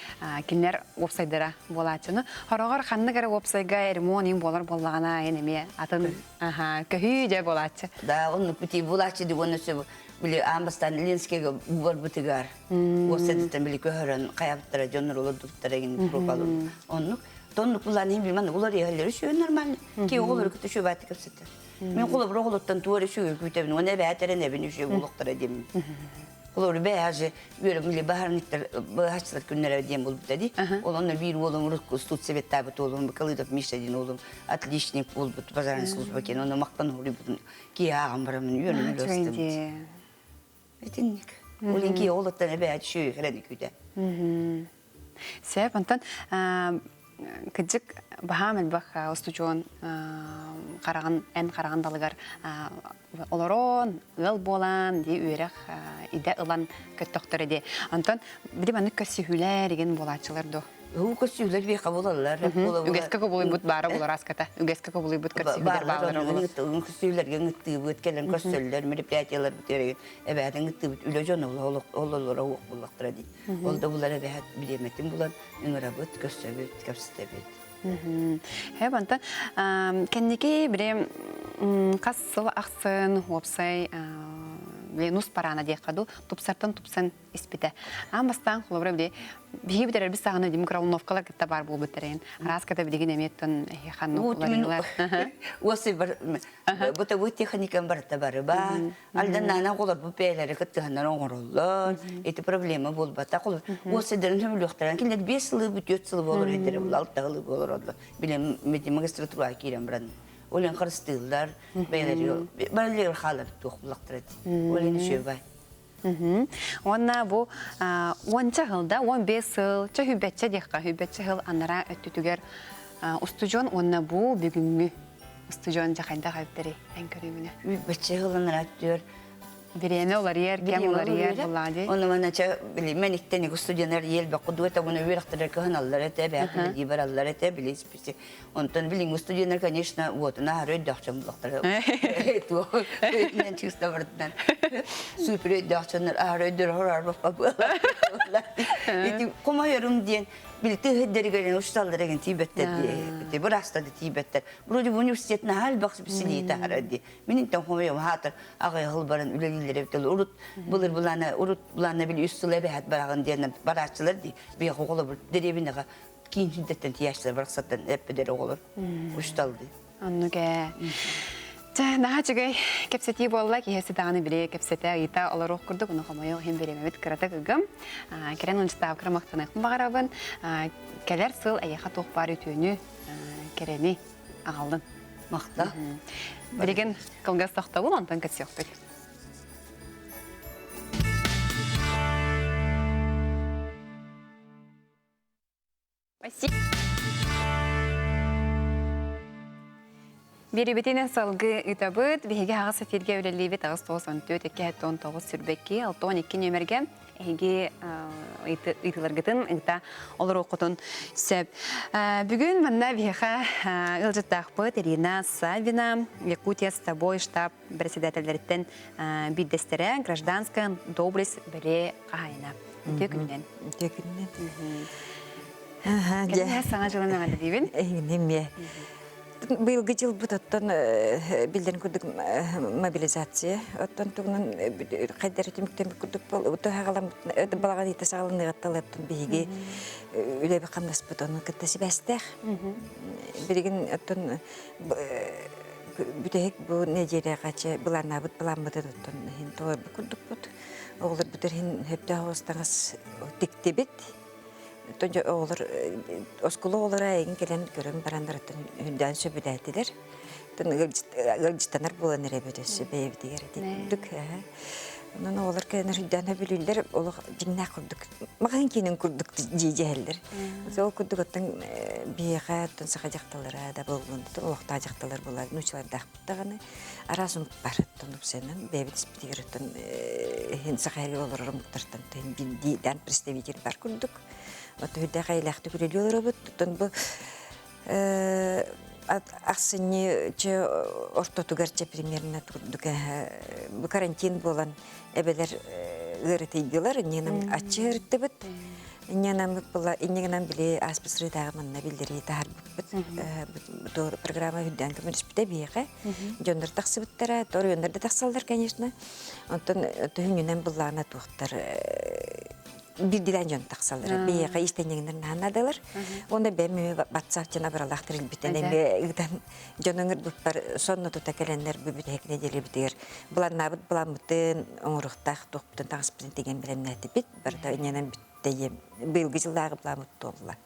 кинилэр уопсайдара буолааччыны. Хороҕор ханнык эрэ уопсайга ремонт иин буолар буоллаҕына, эн эмиэ атын көһүү дьэ буолааччы. Да, оннук бити буолааччы ди уонна сөб били аан бастаан Ленскийгэ барбытыгар уопсайдыттан били көһөрөн хайабыттара дьоннор олордубуттара гин пропалын. Оннук тоннук булан иһин билмэн улар иһэллэри үчүгэй нормально. Ки оҕолору кытта үчүгэй баатык кэпсэтэр. Мин холобур оҕолоттон туора үчүгэй күүтэбин, уонна эбээтэрин эбин үчүгэй буолуохтара диэммин. Холобур бэйэ үөрөм или баһарниктар баһаччылар күннэрэ диэн буолбута дии. Ол онно биир уолум урукку студсоветтаабыт уолум Калыдов Миша диэн уолум отличник буолбут пожарная служба киэн онно мактан хоруйбутун киһи ааҕан бараммын үөрүм өлөстүм. Итинник. Ол инки оҕолоттон эбээт үчүгэй кэлэн күүтэ. Сөп, онтон кыдьык баһаам элбэх устудьуон хараҕын эн хараҕын далыгар олорон, ыал буолан, дии үөрэх идэ ылан көттөхтөрө дии. Онтон били маннык көрсүһүүлэр игин буолааччылар дуо? Уу көрсүһүүлэр биэхэ буолаллар. Үгэскэ кубулуйбут баара булар аската. Үгэскэ кубулуйбут көрсүһүүлэр бааллар олор. Көрсүһүүлэргэ ыҥыттыыбыт, кэлэн көрсөллөр, мероприятиялар бүтэригин эбээтин ыҥыттыыбыт, үлэ дьоно ололоро уох буллахтара дии. Ол да булар эбэһэт бириэмэтин булан ыҥырабыт, көрсөбүт, кэпсэтэбит. Хэп онтон кэнники били хас сыл ахсын уопсай били нус параана диэххэ дуу тупсартан тупсан испитэ. Аан бастаан холобура били биһиги бүтэрэрбит саҕана микроволновкалар кытта баар буолбуттар Араас ката билигин эмиэттэн ханнык уларыйыылар. Уосай бар бытовой техникам барыта бары ба. Алданнаана оҕолорбут бэйэлэрэ кыттыһаннар оҥороллор. Ити проблема буолбатах. Уосайдарын сөбүлүөхтэрин кинилэр 5 сылы бүтүөт сылы буолар этилэр, алта сылы буолар олор. Билем магистратураҕа киирэн баран Олен харыстыыллар, бэйэлэри барылыгар хаалар туох буллахтара ди. Олен үчүгэй. Уонна бу уонча сыл да, 15 сыл, чэ хүббэччэ диэххэ, хүббэччэ сыл анараа өттүтүгэр устудьуон уонна бу бүгүҥҥү устудьуон дьэ хайдах эбиттэрий эн көрүүгүнэ? Хүббэччэ сыл анараа өттүгэр Бириэмэ уларыйар, кэм уларыйар буллаа дии. Ону мана чэ били мен иттен студеннар елбек кудуэта буну үөрэхтэрэ кыһыналлар этэ, бэйэ били бараллар этэ, били Онтон билиҥҥи студеннар, конечно, уотун аһары өйдөөх дьон буллахтара. Туох өйүнэн чыста барытынан супер өйдөөх дьоннор аһары өйдөр хороор баппа буолар. Ити хомойорум диэн били тыһыддэригэр учуталлар эгин тиийбэттэр дии. Ити быраастар да тиийбэттэр. Вроде бы университет наһаа элбэх силии таһара дии. Мин интэн хомойом хаатар аҕай хыл баран үлэлииллэр эбит урут былыр булана урут булана били үс сыл эбэһэт бараҕын диэн барааччылар дии. Биһиэхэ оҕолор дэриэбинэҕэ киин сирдэттэн тиийээччилэр барахсаттан эппидэр оҕолор учуталлыы. Оннук ээ. Чэ, наһаа үчүгэй кэпсэтии буолла. Киһи даҕаны били кэпсэтэ, ыйыта олоруох курдук, ону хомойуох иһин бириэмэбит кыратык ыгым. Кэлэн ылдьытаабыккар махтаныахпын баҕарабын. Кэлэр сыл эйиэхэ туох баар үтүөнү, кэрэни аҕаллын. Махта. Билигин кылгас тохтобул, онтон көрсүөхпүт. Спасибо. Биэрибитинэн салгыы ыытабыт. Биһиги аҕыс эфиргэ үлэлиибит 894 219 сүрбэкки 62 нүөмэргэ эһиги ыйытыыларгытын ыыта олоруоххутун сөп. Бүгүн манна биһиэхэ ыалдьыттаахпыт Ирина Саввина, Якутия с тобой штаб председателлэриттэн биирдэстэрэ, гражданская доблесть бэлиэ хаһаайына. Үтүө күнүнэн. Үтүө күнүнэн. Кэлин саҥа дьылын эҕэрдэлиибин. Эһигини эмиэ. Быйылгы дьылбыт оттон биллэрин курдук мобилизация оттон тугунан хайдары түмүктэммит курдук туһаҕаламмыт балаҕан ыйта саҕаланыаҕыттан биһиги үлэбит хамнаспыт онун кытта сибээстээх. Билигин оттон бүтэһик бу нэдиэлэҕэ былааннаабыт былааммытын оттон иһин толорбут курдукпут. Оҕолорбутар иһин сөптөөх оҕус таҥас тиктибит. Оттон оҕолор оскуола оҕолоро эйигин кэлэн көрөн бараннарыттан үрдээн сөбүлээтилэр. Оттон ыалдьыттанар буолан эрэбит өссө бэйэбитигэр ити курдук. Онон оҕолор кэлэн үрдээн сөбүлүүллэр олох дьиҥнээх курдук маҕаһыын киинин курдук дии дьэһэллэр. Ол курдук оттон биһиэхэ оттон саха дьахталлара да буоллун олохтоох дьахталлар буолар нуучалардаахпыт даҕаны араас омук бар оттон упсайынан бэйэбит испитигэр оттон иһин саха сиригэр олорор омуктартан биирдиилээн представитель бар курдук от үрдээх эйэлээхтик үлэлии олоробут оттон бу ахсынньы чэ ортотугар чэ примерно курдук бу карантин буолан эбэлэр ыарытыйдылар иннинэн аччы ыарыттыбыт иннинэн была иннинэн били ааспыт сырыытааҕы манна биллэрии таһаарбыппыт программа үрдээн көмөлөспүтэ биһиэхэ дьоннор тахсыбыттара оройуоннар да тахсаллар конечно онтон төһүнүнэн былаана туохтар биирдилээн дьон тахсаллар биһиэхэ иистэнньэҥнэр наһаа наадалар уонна бэйэм эмиэ батсаап дьон абыралаах тэрилбитин эмиэ ыытан дьон ыҥырбыппар сонно тута кэлэннэр бу бүтэһик нэдиэлэбитигэр былааннаабыт былааммытын оҥоруохтаах туохпутун таҥаспытын тигэн бэлэмнээтибит барыта инньэнэн бүттэ быйылгы дьыллааҕы былааммыт туолла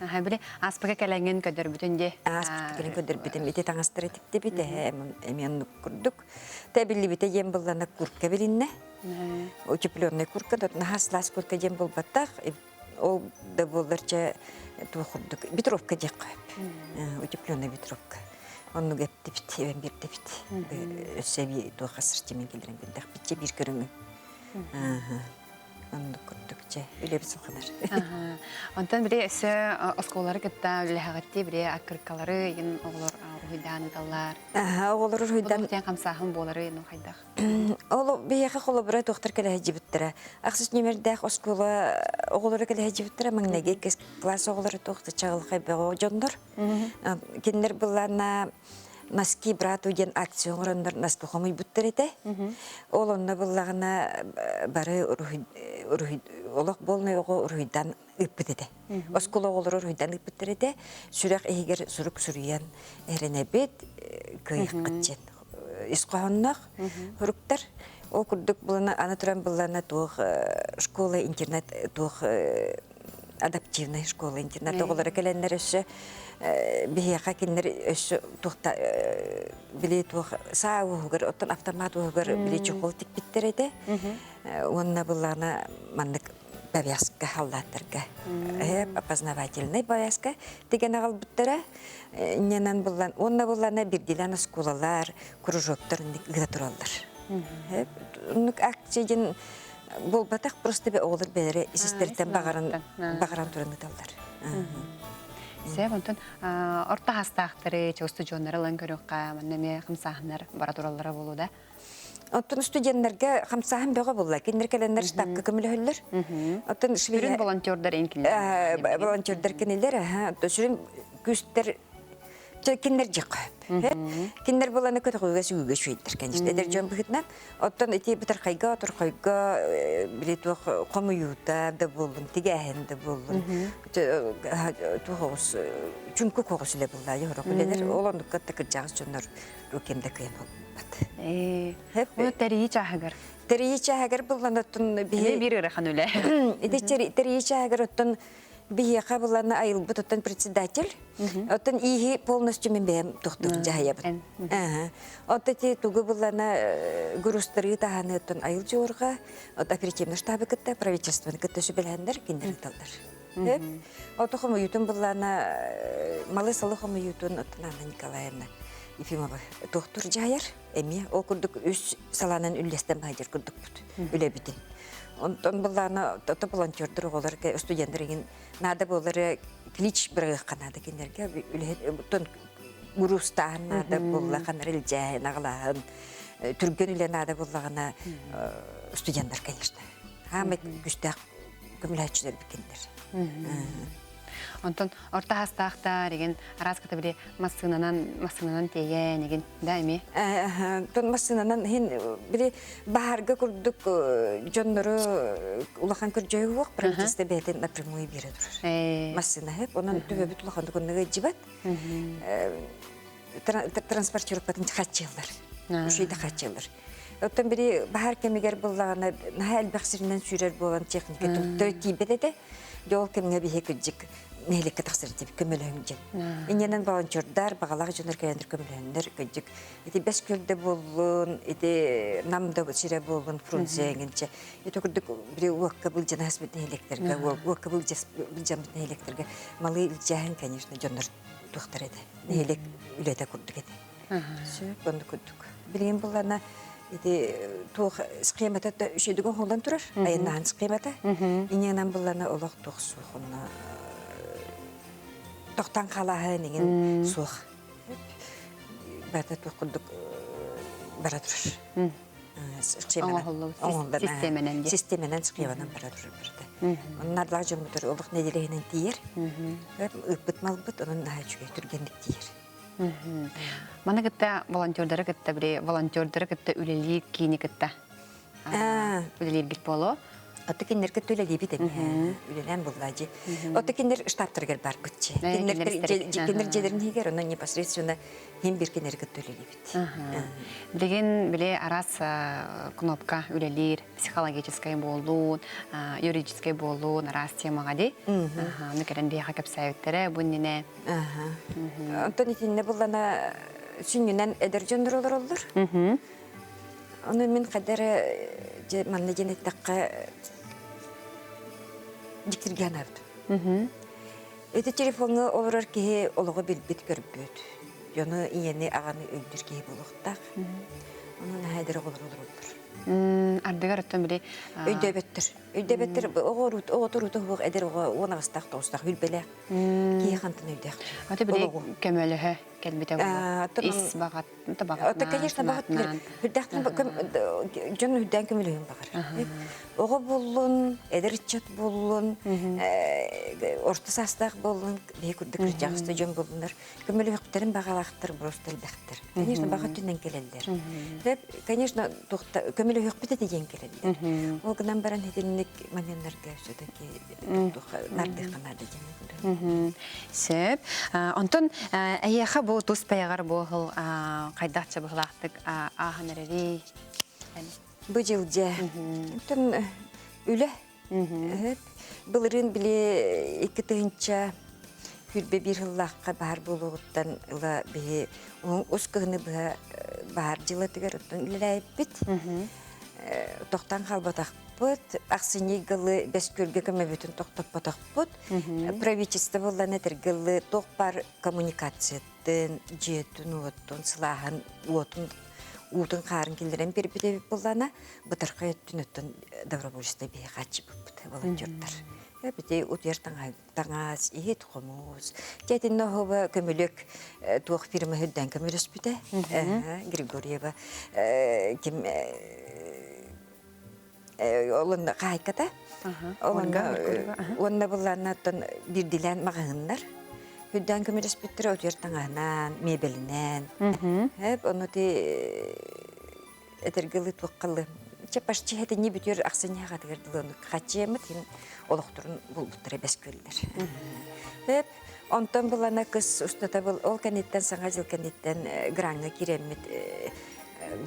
Аха били ааспыка кэлэҥҥин көдөрбүтүн дии. Ааспыта кэлэн көдөрбүтүм. Ити таҥастары тиктибит эһэ эмиэ оннук курдук. Тэбиллибитэ диэн буллана куртка билиннэ. Утепленный куртка, наһаа сылаас куртка диэн буолбатах. Ол да буоллар чэ туох курдук ветровка диэххэ сөп. Утепленный ветровка. Оннук эптибит, эбэн биэрдибит. Өссө эбии туох ассортимент киллэрэн биэрдэхпит чэ биир көрүҥү. Оннук курдук чэ үлэбит салҕанар. Онтон били өссө оскуолалары кытта үлэһэҕитти били аккыркалары игин оҕолор уруһуйдаан ыыталлар. Оҕолор уруһуйдаан Тэн хамсааһын буолары ну хайдах? Ол биһиэхэ холобура туохтар кэлэһэдьибиттэрэ. Ахсыс нүмердээх оскуола оҕолоро кэлэһэдьибиттэрэ маҥнайгы иккис класс оҕолоро туох да чаҕылхай бөҕө дьоннор. Кинилэр былаана носки брату диэн акция оҥороннор носки хомуйбуттар этэ. Ол онно буллаҕына бары уруһуй олох буолнай оҕо уруһуйдан ыыппыт этэ. Оскуола оҕолоро уруһуйдан ыыппыттар этэ. Сүрэх иһигэр сурук суруйан эрэнэбит, кыайыаххыт диэн ис хоһоонноох суруктар. Ол курдук булана аны туран буллана туох школа интернат туох адаптивнай школа интернат оҕолоро кэлэннэр өссө биһиэхэ кинилэр өссө туохта били туох саа уоһугар оттон автомат уоһугар били чехол тикпиттэр этэ уонна былаана маннык повязка халлааттарга опознавательный повязка тигэн аҕалбыттара инньэнэн буллан уонна буллана бирдилэн оскуолалар кружоктар ыыта тураллар оннук акция диэн буолбатах просто оҕолор бэйэлэрэ исистэриттэн баҕаран баҕаран туран ыталлар Сөп, онтон орто хастаахтары, устудьуоннары ылан көрүөххэ, манна эмиэ хамсааһыннар бара тураллара буолуо да? Оттон студеннарга хамсааһын бөҕө буолла. Кинилэр кэлэннэр штабка көмөлөһөллөр. Оттон Сүрүн волонтердар кинилэр. Волонтердар кинилэр, сүрүн күүстэр. Кинилэр дьиэххэ хөп. Кинилэр буланы көтөҕүүгэ сүгүүгэ үчүгэйдэр, конечно. Эдэр дьон быһыытынан. Оттон ити бытархайга, оторхойго били туох хомуйуута да буоллун, тигээһин да буоллун, туох оҕус, чуҥкук оҕус үлэ буллаа, хорох үлэлэр. Ол оннукка да кырдьаҕас дьоннор кем да кыайан холбат. Ону тэрийии чааһыгар. Тэрийии чааһыгар буллан оттон биһи биир ыарахан үлэ. Ити тэрийии чааһыгар оттон биһиэхэ буллана айылбыт оттон председатель. Оттон ииһи полностью мен бэйэм тохтур дьаһайабын. Оттон ити тугу буллана грустары таһаны оттон айыл дьуорга от оперативный штабы кытта правительствоны кытта сүбэлэһэннэр кинилэр ыталлар. Ото хомуйуутун буллана малы салы хомуйуутун оттон Анна Николаевна Ефимова тохтур дьаһайар. Эмиэ ол курдук үс салаанан үллэстэн баһадьар курдукпут үлэбитин. Онтон былаана тото волонтердор оҕолор студенттар игин наада буолары клич бырагыахха наада кинилэргэ үлэһит грустааһын наада буолла ханар илдьээһин аҕалааһын түргэн үлэ наада буоллаҕына студенттар конечно хаамай күстээх көмөлөһөөччүлэр кинилэр. Онтон орто хастаахтар игин араас кыта били массыынанан массыынанан тиэйэн игин да эми Тон массыынанан хин били баһарга курдук дьоннору улахан көрдьөйү уох правительство бэйэтин напрямую биэрэ турар. Массыына хэп онон түбөбүт улахан тукунныга ижибат. Транспортировкатын хаччылар. Ушуйда хаччылар. Оттон бири баһар кэмигэр буллаҕына наһаа элбэх сиринэн сүүрэр буолан техника төттө тиийбэт этэ. Дьэ ол кэмҥэ биһи кырдьык нэһилиэккэ тахсар этибит көмөлөһүҥ диэн. Инньэнэн волонтердар, баҕалаах дьоннор кэлэннэр көмөлөһөннөр кырдьык ити Бэс Күөлдэ буоллун, ити Нам да сирэ буоллун, Фрунзе эҥинчэ. Ити курдук бири уокка былдьана аспыт нэһилиэктэргэ, уокка былдьаммыт нэһилиэктэргэ малы илдьээһин, конечно, дьоннор туохтар этэ. Нэһилиэк үлэтэ курдук этэ. Сөп, оннук курдук. Билигин буллана ити туох схемата үчүгүн холлон турар, айаннаһан схемата. Инньэнэн буллана олох туох суох онно тохтан халааһын иҥин суох. Барыта туох курдук бара турар. Оҥоһуллубут систиэмэнэн дии. Систиэмэнэн схеманан бара турар барыта. Оннардаах дьоммутугар олох нэдиэлэһинэн тиийэр. Ыыппыт малбыт онон наһаа үчүгэй түргэнник тиийэр. Маны кытта волонтердары кытта били волонтердары кытта үлэлиир киини кытта үлэлииргит буолуо. Отто кинилэр кытта үлэлиибит эмиэ. Үлэлээн булла дьи. Отто кинилэр штабтарыгар барбытчы. Кинилэр дьиэлэрин иһигэр онон непосредственно хим бир кинилэр кытта үлэлиибит. Билигин били араас кнопка үлэлиир психологическай буолуун, юридическай буолуун араас темаҕа ди. Аны кэлэн биһиэхэ кэпсээбиттэрэ бу иннинэ Онтон итиннэ буллана сүнньүнэн эдэр дьоннор олороллор. Ону мин хайда эрэ манна диэн эттэххэ дьиктиргээн аабытым. Ити телефоҥҥа олорор киһи олоҕу билбит-көрбүт, дьону ийэни, аҕаны өйдүүр киһи буолуохтаах. Ону наһаа эдэр оҕолор олороллор. Ардыгар оттон били Өйдөөбөттөр. Өйдөөбөттөр оҕо оҕо турута суох эдэр оҕо 18-таах тоҕустаах хүлбэлээх. Киһи хантан өйдөөх. Аты били көмөлөһө кэлбитэ буолуо. Ис баҕат, Это, конечно, баҕат үрдэхтэн дьон үрдээн көмөлөһүн баҕар. Оҕо буоллун, эдэр ыччат буоллун, орто саастаах буоллун, биһи курдук кырдьаҕаста дьон буоллуннар, көмөлөһөхтөрүн баҕалаахтар просто элбэхтэр. Конечно, баҕа өттүнэн кэлэллэр. Конечно, көмөлөһүөхпүт этэ диэн кэлэллэр. Ол гынан баран итинник моменнарга все-таки нардыахха наада диэн. Сөп. Онтон эйиэхэ бу тус бэйэҕэр бу сыл хайдах чабыһылаахтык ааһан эрэрий? Бу дьыл дьэ. Онтон үлэ. Былырыын били 2021 сыллаахха баһар буолуоҕуттан ыла биһи ус кыһыны быһа баһар дьылатыгар оттон үлэлээбиппит. Тохтон хаалбатахпыт. Ахсынньы ыйгылы Бэс Күөлгэ көмөбүтүн тохтоппотохпут. Правительство буоллан этэргылы туох бар коммуникациятын, дьиэтин уотун, сылааһын уотун уутун хаарын киллэрэн биэрбит эбит буоллаана, бытархай өттүн оттон добровольство биһи хааччыбыппыт волонтердар. Бити утуйар таҥас, иһит хомус. Тиэтиннэ оһуба көмүлүк туох фирма үрдэн көмөлөспүтэ. Григорьева ким олонно хаайката. Уонна буллаанна оттон бирдилээн маҕаһыыннар. Хүддээн көмөлөспүттэрэ утуйар таҥаһынан, миэбэлинэн. Эп ону ти этэргэ туоххалы чэ почти хэтинни бүтүөр ахсынньы хатыгар дылы хаччыаммыт хин олохторун булбуттара бэс күөллэр. Эп онтон булана кыс устата был ол кэнниттэн саҥа жыл кэнниттэн граҥҥа киирэммит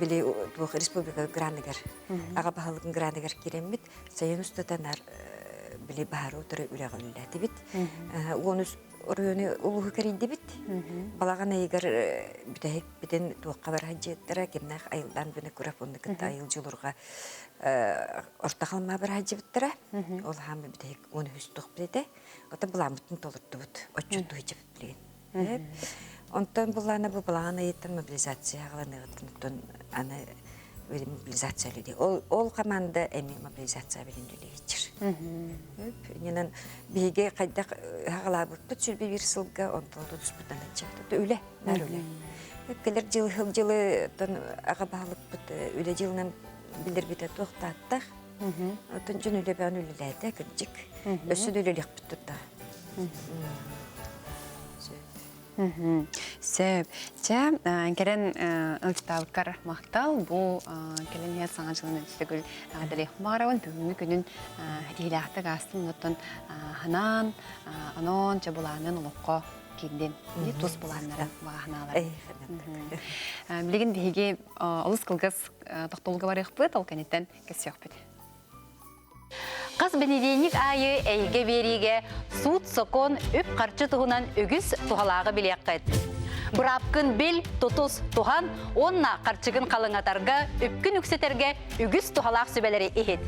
били туох республика граныгар аҕа баһылыгын граныгар киирэммит сайын устата нар били баһары утары үлэҕэ үлэлээтибит. Уонус оройуону улууһу кэрийдибит. Балаҕан ыйыгар бүтэһик бүтүн туохха бар сылдьыттара кимнээх айылдан бүнэ курап онну кытта айыл дьулурга орто халмаа бар сылдьыбыттара. Ол хаамы бүтэһик 13 туох билэтэ. Ота былааммытын толордубут. Отчутту сылдьыбыт билигин. Онтон буллаана бу балаҕан ыйыттан мобилизация аҕаланыаҕыттан аны мобилизация үлэлии. Ол, ол команда эми мобилизация билин үлэлиир. Иннинэн биһиги хайдах хаҕалаабыппыт сүрбэ биир сылга онтон тутуспутунан ыччат. Үлэ, нар үлэ. Кэлэр жыл жылы аҕа баһылыкпыт үлэ дьылынан билэрбитэ туох тааттах. Оттон дьон үлэ бэҕэн үлэлээтэ, кырдьык. Өссө да үлэлиэхпит турда. Сөп. Чэ, кэлэн ылтаабыккар махтал. Бу кэлэн иһэр саҥа дьылын өссө эҕэрдэлиэх баҕарабын. Бүгүҥҥү күнүн тиһилээхтик аастын, оттон ханаан, онон чэ былаанын олоххо киирдин. Тус былааннара, баҕаһынаалара. Билигин биһиги олус кылгас тохтолго барыахпыт, ол кэнниттэн кэпсиэхпит. Хас бэнидиэнньик аайы эйгэ биэриигэ суут-сокуон, үп-харчы туһунан үгүс туһалааҕы билиэххит. Быраапкын бил, тутус, туһан уонна харчыгын халыҥатарга, үпкүн үксэтэргэ үгүс туһалаах сүбэлэри иһит.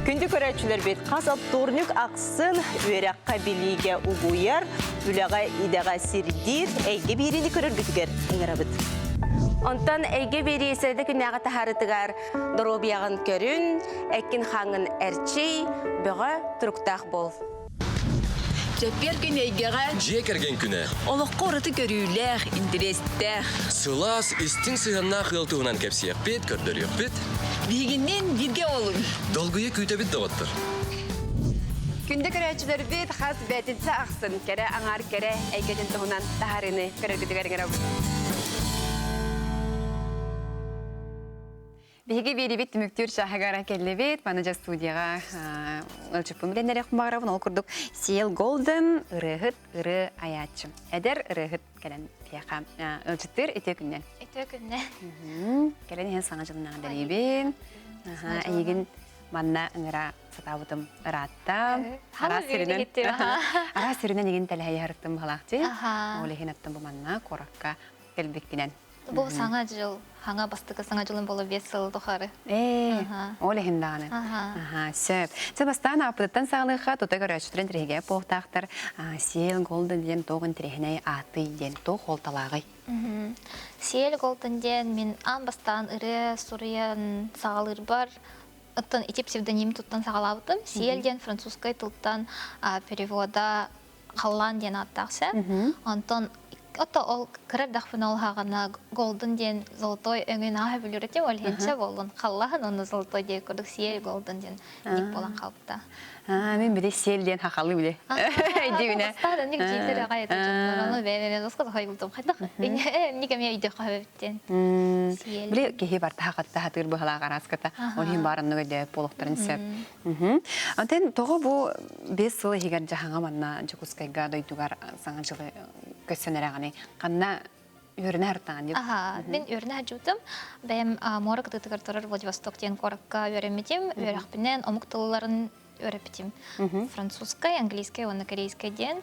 Күндү көрөөччүлэрбит, хас вторник ахсын үөрэххэ билиигэ угуйар, үлэҕэ идэҕэ сирдиир эйгэ биэриини көрөргүтүгэр ыҥырабыт. Онтон эйгэ биэрии сэрэдэ күннээҕи таһаарытыгар Доруобуйаҕын көрүн, эккин-хааҥҥын эрчий, бөҕө туруктаах буол. Чэппиэр күн эйгэҕэ Дьиэ кэргэн күнэ. Олоххо ураты көрүүлээх, интэриэстээх. Сылаас, истиҥ сыһыаннаах ыал туһунан кэпсиэхпит, көрдөрүөхпүт. Биһигинниин бииргэ олуҥ. Долгуйа күүтэбит доҕоттор. Күндү көрөөччүлэрбит хас бээтинсэ ахсын кэрэ аҥаар кэрэ эйгэтин туһунан таһаарыыны көрөргүтүгэр ыҥырабыт. Биһиги биэрибит түмүктүүр чааһыгар кэллибит. Маны дьэ студияҕа ылчыппын билэннэриэх баҕарабын. Ол курдук Сиэл Голден ырыаһыт ырыа айааччы. Эдэр ырыаһыт кэлэн биһиэхэ ылчыттыыр үтүө күннэн. Үтүө күннэн. Кэлэн иһэн саҥа дьылынааҕы дэлиибин. Эйигин манна ыҥыра сатаабытым ыраатта. Араас сиринэн араас сиринэн игин тэлэһэйэ харыттым баһалаахчы. Ол иһин аттым бу манна куоракка кэлбиккинэн. Бу саҥа дьыл, хаҥа бастакы саҥа дьылым буола 5 сыл тухары. Ээ, ол иһин даҕаны. Аха, сөп. Чэ, бастаан ааппытыттан саҕалыахха, тута көрөөччүлэрин тириһигэ буолуохтаахтар. Сиэл Голден диэн туох интэриэһинэй аатый диэн туох суолталааҕый? Сиэл Голден диэн мин аан бастаан ырыа суруйан саҕалыырбар оттон ити псевдоним туттан саҕалаабытым. Сиэл диэн французскай тылтан перевода халлаан диэн ааттаах сөп. Онтон ото ол кыра эрдэхпинэ ол хаҕана голден диэн золотой өҥүн ааһа билэр этим ол иһинчэ буоллун халлаһын онно золотой диэн курдук сиэл голден диэн ник буолан хаалбыта. Аа, мин били сиэл диэн хахалы биле. Дибинэ. Бастаан ник дииллэр аҕай этэ дьоннор ону бэйэм баска хойгултум хайдах ник эмиэ өйдөх эбиттен. Били киһи барта хатта хатыыр быһалаах араската. Ол иһин баар оннук өйдөөп буолуохтарын сөп. Онтон тоҕо бу 5 сыл иһигэр дьаһаҥа манна Дьокуускайга дойдугар саҥа дьылы көссөн эрэҕиний? Ханна үөрэнэ сырыттаҕын дип? Аха, мин үөрэнэ сылдьыбытым. Бэйэм муора кытыытыгар турар Владивосток диэн куоракка үөрэммитим. Үөрэхпинэн омук тылларын үөрэппитим. Французскай, английскай уонна корейскай диэн.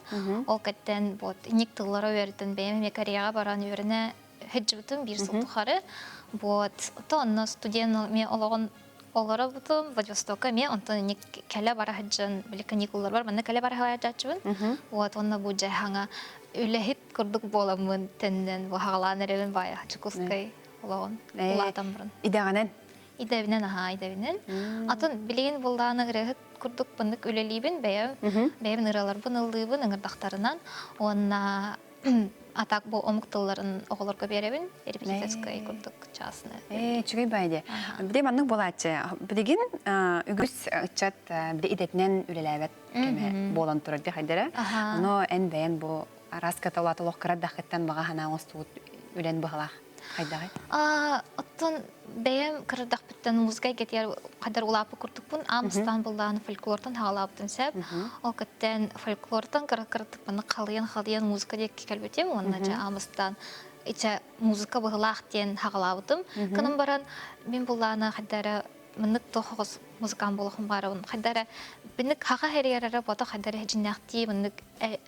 Ол кэттэн вот ник тыллары үөрэтэн бэйэм эмиэ Кореяҕа баран үөрэнэ сылдьыбытым биир сыл тухары. Вот, то онно студент эмиэ олоҕун Олоробутум Владивостокка эмиэ, онтон инник кэлэ бара сылдьан, били каникулларбар манна кэлэ бара сылдьааччыбын. Вот уонна бу дьэ хаҥа үлэһит курдук буоламмын төннөн бу хаҕалаан эрэбин баайа Чукускай олоҕун улаатан баран. Идэҕинэн? Идэбинэн аһаа идэбинэн. Атын билигин буллааны ырыаһыт курдук быннык үлэлиибин бэйэм бэйэм ырыаларбын ыллыыбын ыҥырдахтарынан уонна А так бу омук тылларын оҕолорго биэрэбин, репетиторскай курдук частный. Ээ, үчүгэй бай дии. Били маннык буолааччы. Билигин үгүс ыччат били идэтинэн үлэлээбэт кэмэ буолан турар дии хайдара. Ону эн бэйэн бу араас каталаат олох кыра дахыттан баҕа санаа оҥостубут үлэн быһалаах хайдаҕый? Оттон бэйэм кырдахпыттан музыка эйгэтигэр хадar улааппыт курдукпун аан буллааны фольклортан хаалаабытым сөп. Ол кэттэн фольклортан кыра-кыратыкпаны халыйан-халыйан музыка диэки кэлбитим уонна дьэ аамыстаан ичэ музыка быһылаах диэн хаҕалаабытым. Кынын баран мин буллааны хайдара маннык тохоҕос музыкант буолахым баарабын хайдара бинник хаха хэрийэрэрэ бото хайдара дьиннээхтии маннык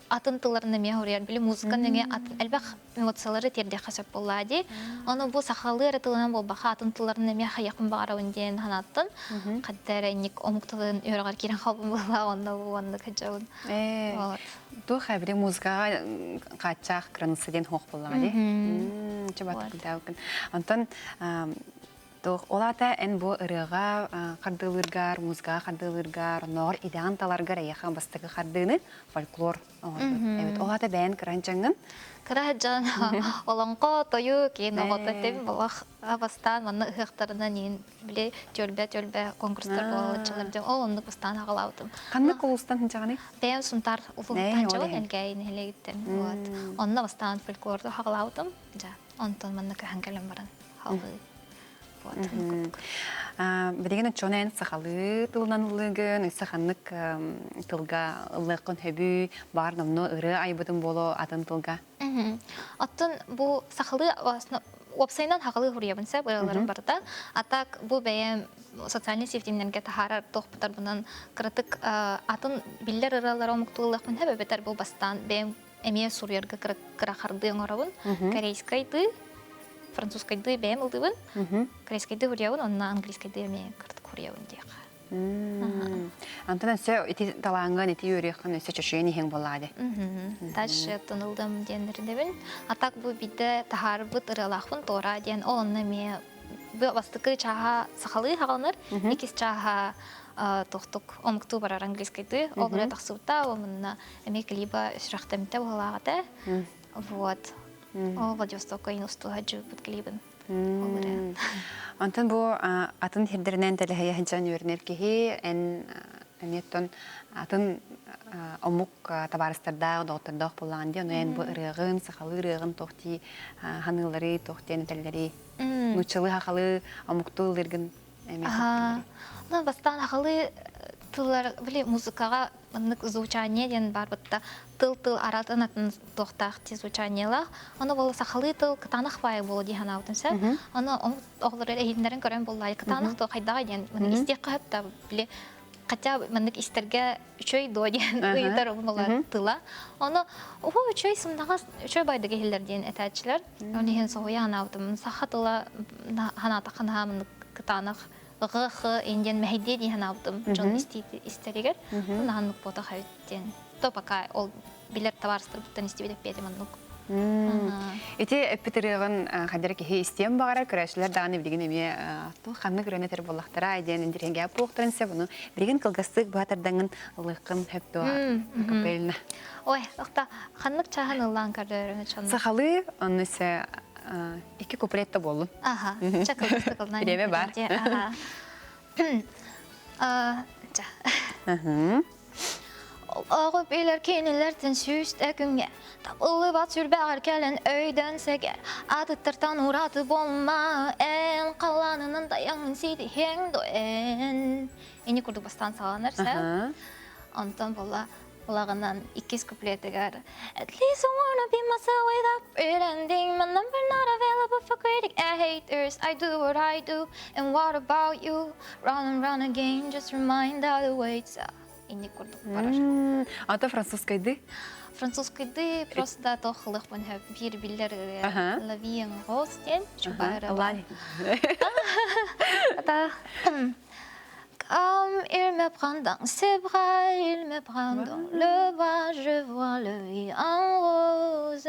атын тылларын эмиэ хоруйар били музыканы эмиэ атын элбэх эмоциялары тиэрдиэххэ сөп буоллаа дии ону бу сахалыы эрэ тылынан буолбаха атын тылларын эмиэ хайыахпын баҕарабын диэн санааттан хайда эрэ инник омук тылын үөрэҕэр киирэн хаалбын буоллаа онно бу оннук сылдьабын вот Туох эбри музыкаҕа хааччаах кыраныса диэн хуох буоллаҕа дии. Чубатыкдаабыккын. Онтон Туох ол аата эн бу ырыаҕа хардыылыыргар, музыкаҕа хардыылыыргар, оннооҕор идэҕин таларгар эйиэхэ бастакы хардыыны фольклор оҥорбут. Эбит ол аата бэйэн кыранчаҥҥын? Кыра дьон олоҥхо, тойук, иин оҕото этим олох бастаан манна ыһыахтарынан иин били түөлбэ-түөлбэ конкурстар буолаллар дьон ол оннук бастаан аҕалаабытым. Ханнык улуустан сынчаҕыный? Бэйэм Сунтаар улууһуттан чабын Элгээйи нэһилиэгиттэн. Вот. Онно бастаан фольклорду хаҕалаабытым. Дьэ, онтон манна көһөн кэлэн баран халыы. Билигин оччоҕуна эн сахалыы тылынан ыллыыгын, өссө ханнык тылга ыллыаххын сөбүй, баар номнуо ырыа айбытын буолуо атын тылга? Оттон бу сахалыы уопсайынан сахалыы суруйабын сөп ырыаларым барыта. А так бу бэйэм социальный сетимнэргэ таһаарар туохпутарбынан кыратык атын биллэр ырыалары омуктуу ыллыахпын сөп эбэтэр бу бастаан бэйэм эмиэ суруйарга кыра хардыы оҥоробун. Корейскайдыы, французскайдыы бэйэм ылдыбын. Корейскайдыы суруйабын, онно английскайдыы эмиэ кыратык суруйабын диэххэ. Антон өссө ити талааҥҥын, ити үөрүйэххин өссө чочуйан иһиҥ буоллаҕа дии. Дальше тонылдым диэн эрдэбин. А так бу биирдэ таһаарбыт ырыалаахпын туора диэн ол онно эмиэ бу бастакы чааһа сахалыы хаҕаланар, иккис чааһа тохтук омуктуу барар английскайдыы. Ол ырыа тахсыбыта, ол манна эмиэ клиба сүрэхтэммитэ быһыылаах этэ. Вот. Ол Владивостокка устуһа дьыбыт клибин. Ол ырыа. Онтон бу атын сирдэринэн тэлэһийэ сылдьан үөрэнэр киһи эн эмиэттэн атын омук табаарыстардаах, доҕоттордоох буоллаҕын дии, ону эн бу ырыаҕын, сахалыы ырыаҕын туох дии ханыылары, туох диэн этэллэрий? Нууччалыы, сахалыы, омуктуу ыллыыргын эмиэ Ну, бастаан сахалыы тыллар, били музыкаҕа маннык звучание диэн баар бытта тыл-тыл аратын атын туохтаах ти звучаниелаах. Ону бол сахалыы тыл кытаанах баайы буолуо дии санаабытым сөп. Ону оҕолор эһиннэрин көрөн буллаайы кытаанах туох хайдаҕай диэн истиэххэ сөп да били хотя бы маннык истэргэ үчүгэй дуо диэн ыйытар буолар тыла. Ону оо үчүгэй сымнаҕас үчүгэй байдык иһиллэр диэн этээччилэр. Оны иһин соһуйа санаабытым. Саха тыла санаатахха наһаа маннык кытаанах ҕ х индиан мэһэйдиэ дии санаабытым дьон истэригэр. Наһаннык буотах эбит диэн. То пока ол билэр табаарыстарбыттан истибит эппиэтим оннук. Ити эппит ырыаҕын хадыр киһи истиэн баҕарар, көрөөччүлэр даҕаны билигин эмиэ туох ханнык ырыаны этэр буоллахтара диэн интириэһиргээбит буолуохтарын сөп. Ону билигин кылгастык баатардаҥын ылыаххын сөп дуо акапельно? Ой, охта ханнык чааһын ыллаан көрдөрөрүн чонно? Сахалыы, онно се икки куплетта буоллун. Аха, ча кылгастык ыллаан. Бириэмэ бар. Аха. Ча. Оҕо билэр кинилэртэн сүүстэ күҥҥэ Табыллыбат сүрбэҕэр кэлэн өйдөн сэгэр Атыттартан ураты буолма эн Халлаанынан тайаҥын ситиһиэҥ дуо эн Ини курдук бастаан саҕаланар сэ Онтон буолла Улаҕынан иккис куплетыгар At least I wanna be myself without pretending My number not available for critic and haters I do what I do and what about you Run and run again just remind how the waits Инник курдук барар. Ата французскайды? Французскайды просто тохлых бир биллер La vie en rose диэн чубайра. Comme il me prend dans ses bras, il me prend dans le bras, je vois le vie en rose.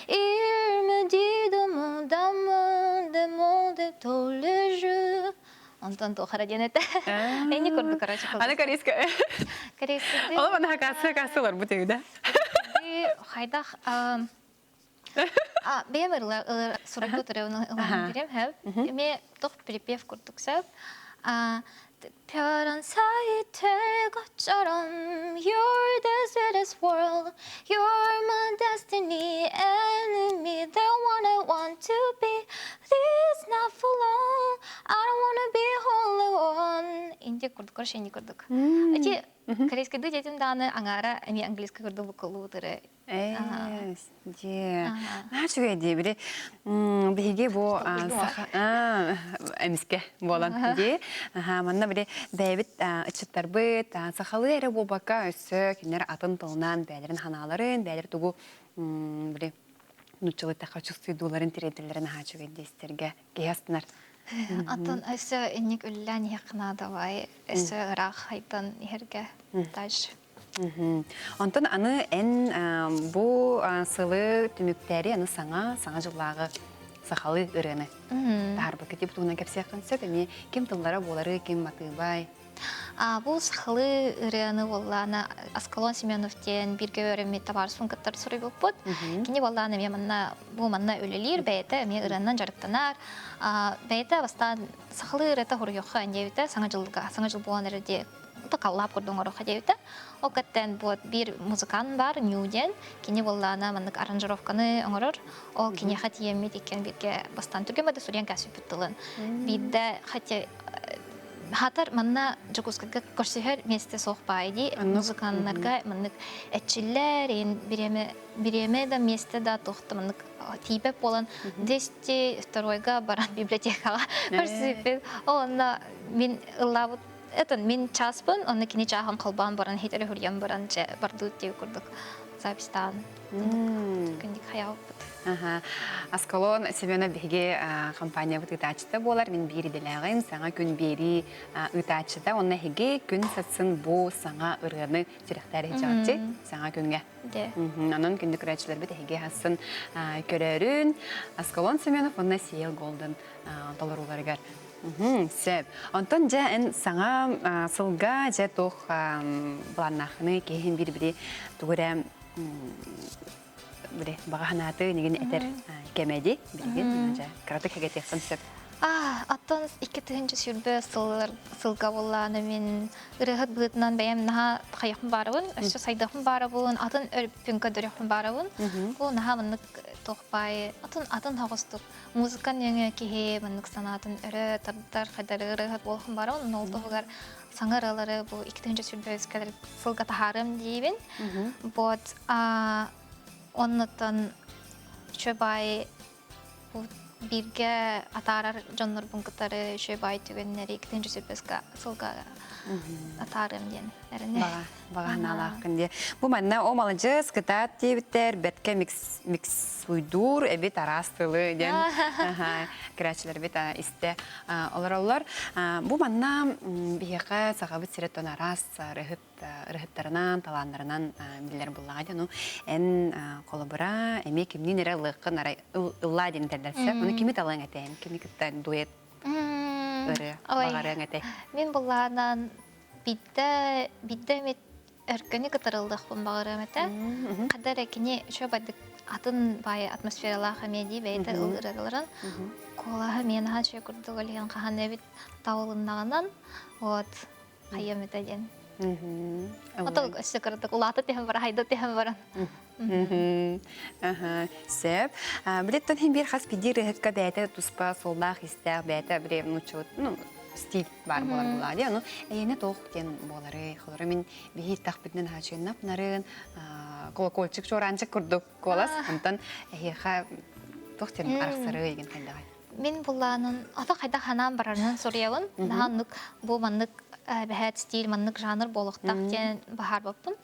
Il me dit demande à mon, demande tous les jours. Онтон туохара диэн этэ. Эни курдук, короче. Аны корейска. Корейскайды. Ол мана хакасы хакасы олор бу тегүдэ. Хайдах А, бэйэм ырла суруйбут ырыаны ылан кирем хэп. Эме тох припев курдук сөп. А, 특별한 사이 될 것처럼 You're the sweetest world You're my destiny, enemy, the one I want to be. This not for long, I don't wanna be only one. Инди курдук, короче, инди курдук. Эти корейскайды детим дааны аңара эми английский курдук букулуутыры. Эс, дьиэ. Наһаа үчүгэй дии. Били биһиги бу саха эмискэ буолан дии. Манна били бэйэбит ыччаттарбыт сахалыы эрэ буолбакка өссө кинилэр атын тылынан бэйэлэрин ханааларын, бэйэлэр тугу били нууччалыы эттэххэ чувствуйдууларын тириэрдэллэрин наһаа үчүгэй дии истэргэ киһи астынар. Атын өссө инник үллээн иһиэххэ наадабай, өссө ыраах хайдан иһэргэ дальше. Онтон аны эн бу сылы түмүктээри аны саҥа саҥа дьыллааҕы сахалыы ырыаны таһаарбыкка тип туһунан кэпсиэххин сөп эмиэ ким тыллара буолары ким матыыбай Бу сахалыы ырыаны буоллаана Аскалон Семенов диэн бииргэ үөрэммит табаарыспын кытта суруйбуппут. Кини буоллаана эмиэ манна бу манна үлэлиир бэйэтэ эмиэ ырыанан дьарыктанар. Бэйэтэ бастаан сахалыы ырыата хоруйуохха диэбитэ саҥа дьылга саҥа дьыл буолан эрэр диэ каллаап курдук оҥоруохха диэбитэ. Ол кэттэн вот биир музыкант баар Нью диэн кини буоллаана маннык аранжировканы оҥорор. Ол киниэхэ тиийэммит иккиэн бииргэ бастаан түргэн бада суруйан кээспиппит тылын. Биирдэ хотя хатар манна Дьокуускайга көрсүһэр миэстэ суох баай дии. Музыканнарга маннык эрчиллэр, бириэмэ бириэмэ да миэстэ да туох да маннык тиийбэт буолан 202-га баран библиотекаҕа көрсүппүт. Ол онно мин ыллаабыт Это мин чааспын, онно кини чааһын холбоон баран хитэри хурьян баран дьэ бардыыт диэки курдук записьтаан күндик хаябыппыт. Аскалон Семена биһиги компаниябыт ыытааччыта буолар. Мин биир идэлээҕим, саҥа күн биэрии ыытааччыта. Онно эһиги күн сатсын бу саҥа ырыаны сүрэхтээр иһдьэҕитчи саҥа күҥҥэ. Онон күндү көрөөччүлэрбит эһиги хассын көрөөрүн Аскалон Семенов уонна Сиэл Голден толорууларыгар Сөп. Онтон дьэ эн саҥа сылга дьэ туох былааннааххыный киһин биир-бири тугу эрэ били баҕа санааты нигин этэр кэмэди билигин дьэ кыратык хэгэтиэххин сөп. Оттон 2020 сылга буоллааны мин ырыаһыт быһыытынан бэйэм наһаа хайахпын баарабын, өссө сайдыахпын баарабын, атын өрүппүн көрдөрүөхпүн баарабын. Бу наһаа маннык туох баай атын атын хоҕустук Музыка нөҥүө киһи маннык санаатын өрө тардар, хайдары ырыаһыт буолуохун барабын. Онно ол туһугар саҥа ырыалары бу 2023 кэлэр сылга таһаарыам диибин. Вот оннуттан үчүгэй баай бу бииргэ атаарар дьоннорбун кытары үчүгэй баай түгэннэри 2023 сылга атаарыам диэн эрэнэ. Баҕа санаалааххын дии. Бу манна о маладьыас кытаат диэбиттэр бэрткэ микс миксуйдуур эбит араас тылы диэн көрөөччүлэрбит истэ олороллор. Бу манна биһиэхэ сахабыт сирэттэн араас ырыһыт ырыһыттарынан, талааннарынан биллэр буллаҕа дии. Ону эн холобура эмиэ кимниин эрэ ылыаххын арай ыллаа диэн этэллэр сөп. Ону кими талыаҥ этээн, кими кытта дуэт ырыа баҕарыаҥ этэй? Мин буллаанан Биирдэ, биирдэ эмит өркөнү кытарыллыахпын баҕарыам этэ. Хада эрэ кини үчүгэй бардык атын баайы атмосфералаах эмиэ дии бэйэтэ ыллыыраларын куолаһа эмиэ наһаа үчүгэй курдук олиһин хаһан эбит таулыннаҕынан вот хайыам этэ диэн. Ото өссө кыратык улаата түһэн баран, хайда түһэн баран. Сөп. Билеттон хин биир хас биир ырыһыкка бэйэтэ туспа суоллаах-истээх бэйэтэ били нууччалыт ну стиль баар буолар буолаа дии. Ону эйиэнэ туох диэн буоларый? Холоро мин биһи иттахпытынан хаачыйыннап нарын колокольчик чуораанчык курдук куолас. Онтон эһиэхэ туох диэн арахсарый деген хайдаҕай? Мин буллаанын ото хайдах ханаан барарынан суруйабын. Наһаа оннук бу маннык бэһээт стиль маннык жанр буолуохтаах диэн баһаарбаппын.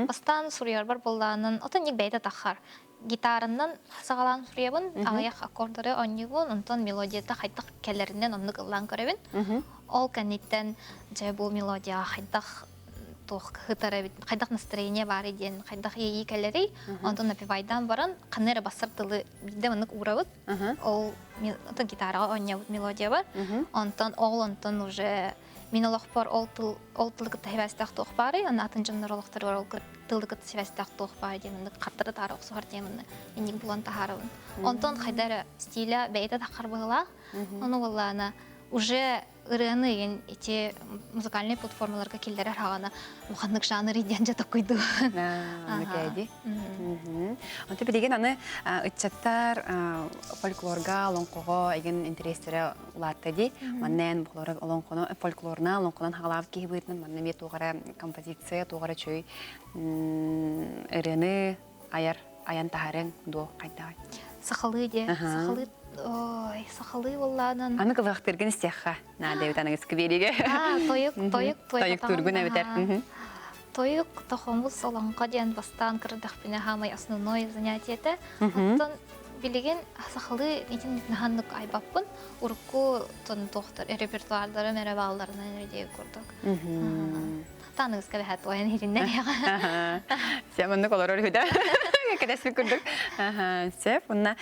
Бастаан суруйарбар буллаанын ото ник бэйэтэ таххар. Гитаранан саҕалаан суруйабын, аҕыйах аккордары оонньуубун, онтон мелодията хайдах кэлэринэн оннук ыллаан көрөбүн. Ол кэнниттэн дьэ бу мелодияҕа хайдах туох кыһытар эбит, хайдах настроение баарый диэн, хайдах иэйии кэлэрий, онтон напевайдаан баран ханна эрэ бассар тылы биирдэ маннык уурабыт. Ол ото гитараҕа оонньообут мелодия бар. Онтон ол онтон уже мин олохпор ол тыл ол тылы кытта сибээстээх туох баарый, аны атын дьоннор олохторугар ол тылы кытта сибээстээх туох баар диэн маннык хаттары таара охсуһар диэн маннык инник булан таһаарабын. Онтон хайда эрэ стиля бэйэтэ таххар быһыылаах. Ону буоллаана. Уже ырыаны ыйын ити музыкальный платформаларга киллэрэр хаҕана ханнык жанр диэн дьэ токкуйду. Мүкээди. Онто билигин аны ыччаттар фольклорга, олоҥхоҕо эгин интэриэстэрэ улаатта дии. Манна олоҥхону фольклорна олоҥхонон хаҕалаабыт киһи быһыытынан манна эмиэ туох эрэ композиция, туох эрэ чөй ырыаны айар айан таһаарыаҥ дуо хайдаҕай? Сахалыы диэ. Сахалыы ой, сахалыы буоллаанан. Аны кылыахтыыргын истиэххэ наада эбит аныгы скверигэ. Аа, тойук, тойук, тойук тургун эбитэр. Тойук тохомус олоҥхо диэн бастаан кырдахпына хаамай основной занятие этэ. Оттон билигин сахалыы итин наһаннык айбаппын. Урукку тон туохтар репертуардарым эрэ баалларынан эрэ курдук. Таныгыска бэһэт ойон иһитиннэр Сэ маннык олорор үһү да. Кэтэспит курдук. Сөп. Уонна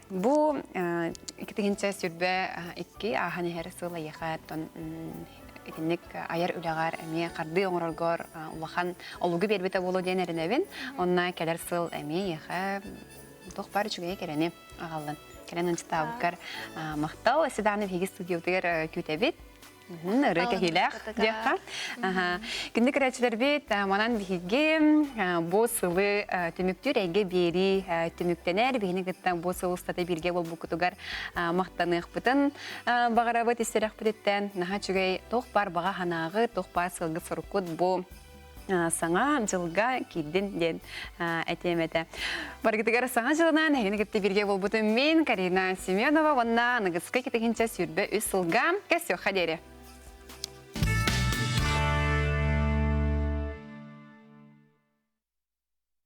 бу 2022 ааһан иһэр сыл эйиэхэ тон итинник айар үлэҕэр эмиэ хардыы оҥороргор улахан олугу биэрбитэ буолуо диэн эрэнэбин. Онно кэлэр сыл эмиэ эйиэхэ туох баар үчүгэйи кэрэни аҕаллын. Кэлэн ынчытаабыккар махтал. Седаны биһиги студиябытыгар күүтэбит. Ырыа кэһиилээх диэххэ. Күндү көрөөччүлэрбит, манан биһиги бу сылы түмүктүүр эйгэ биэрии түмүктэнэр. Биһини кытта бу сыл устата бииргэ буолбуккутугар махтаныахпытын баҕарабыт истэрэхпититтэн. Наһаа үчүгэй туох баар баҕа санааҕыт, туох баар сылгыт соруккут бу саҥа дьылга киирдин диэн этиэм этэ. Баргытыгар саҥа дьылынан эһигини кытта бииргэ буолбутум мин Карина Семенова уонна аныгыскы китигинчэ 23 сылга кэсиэххэ диэри.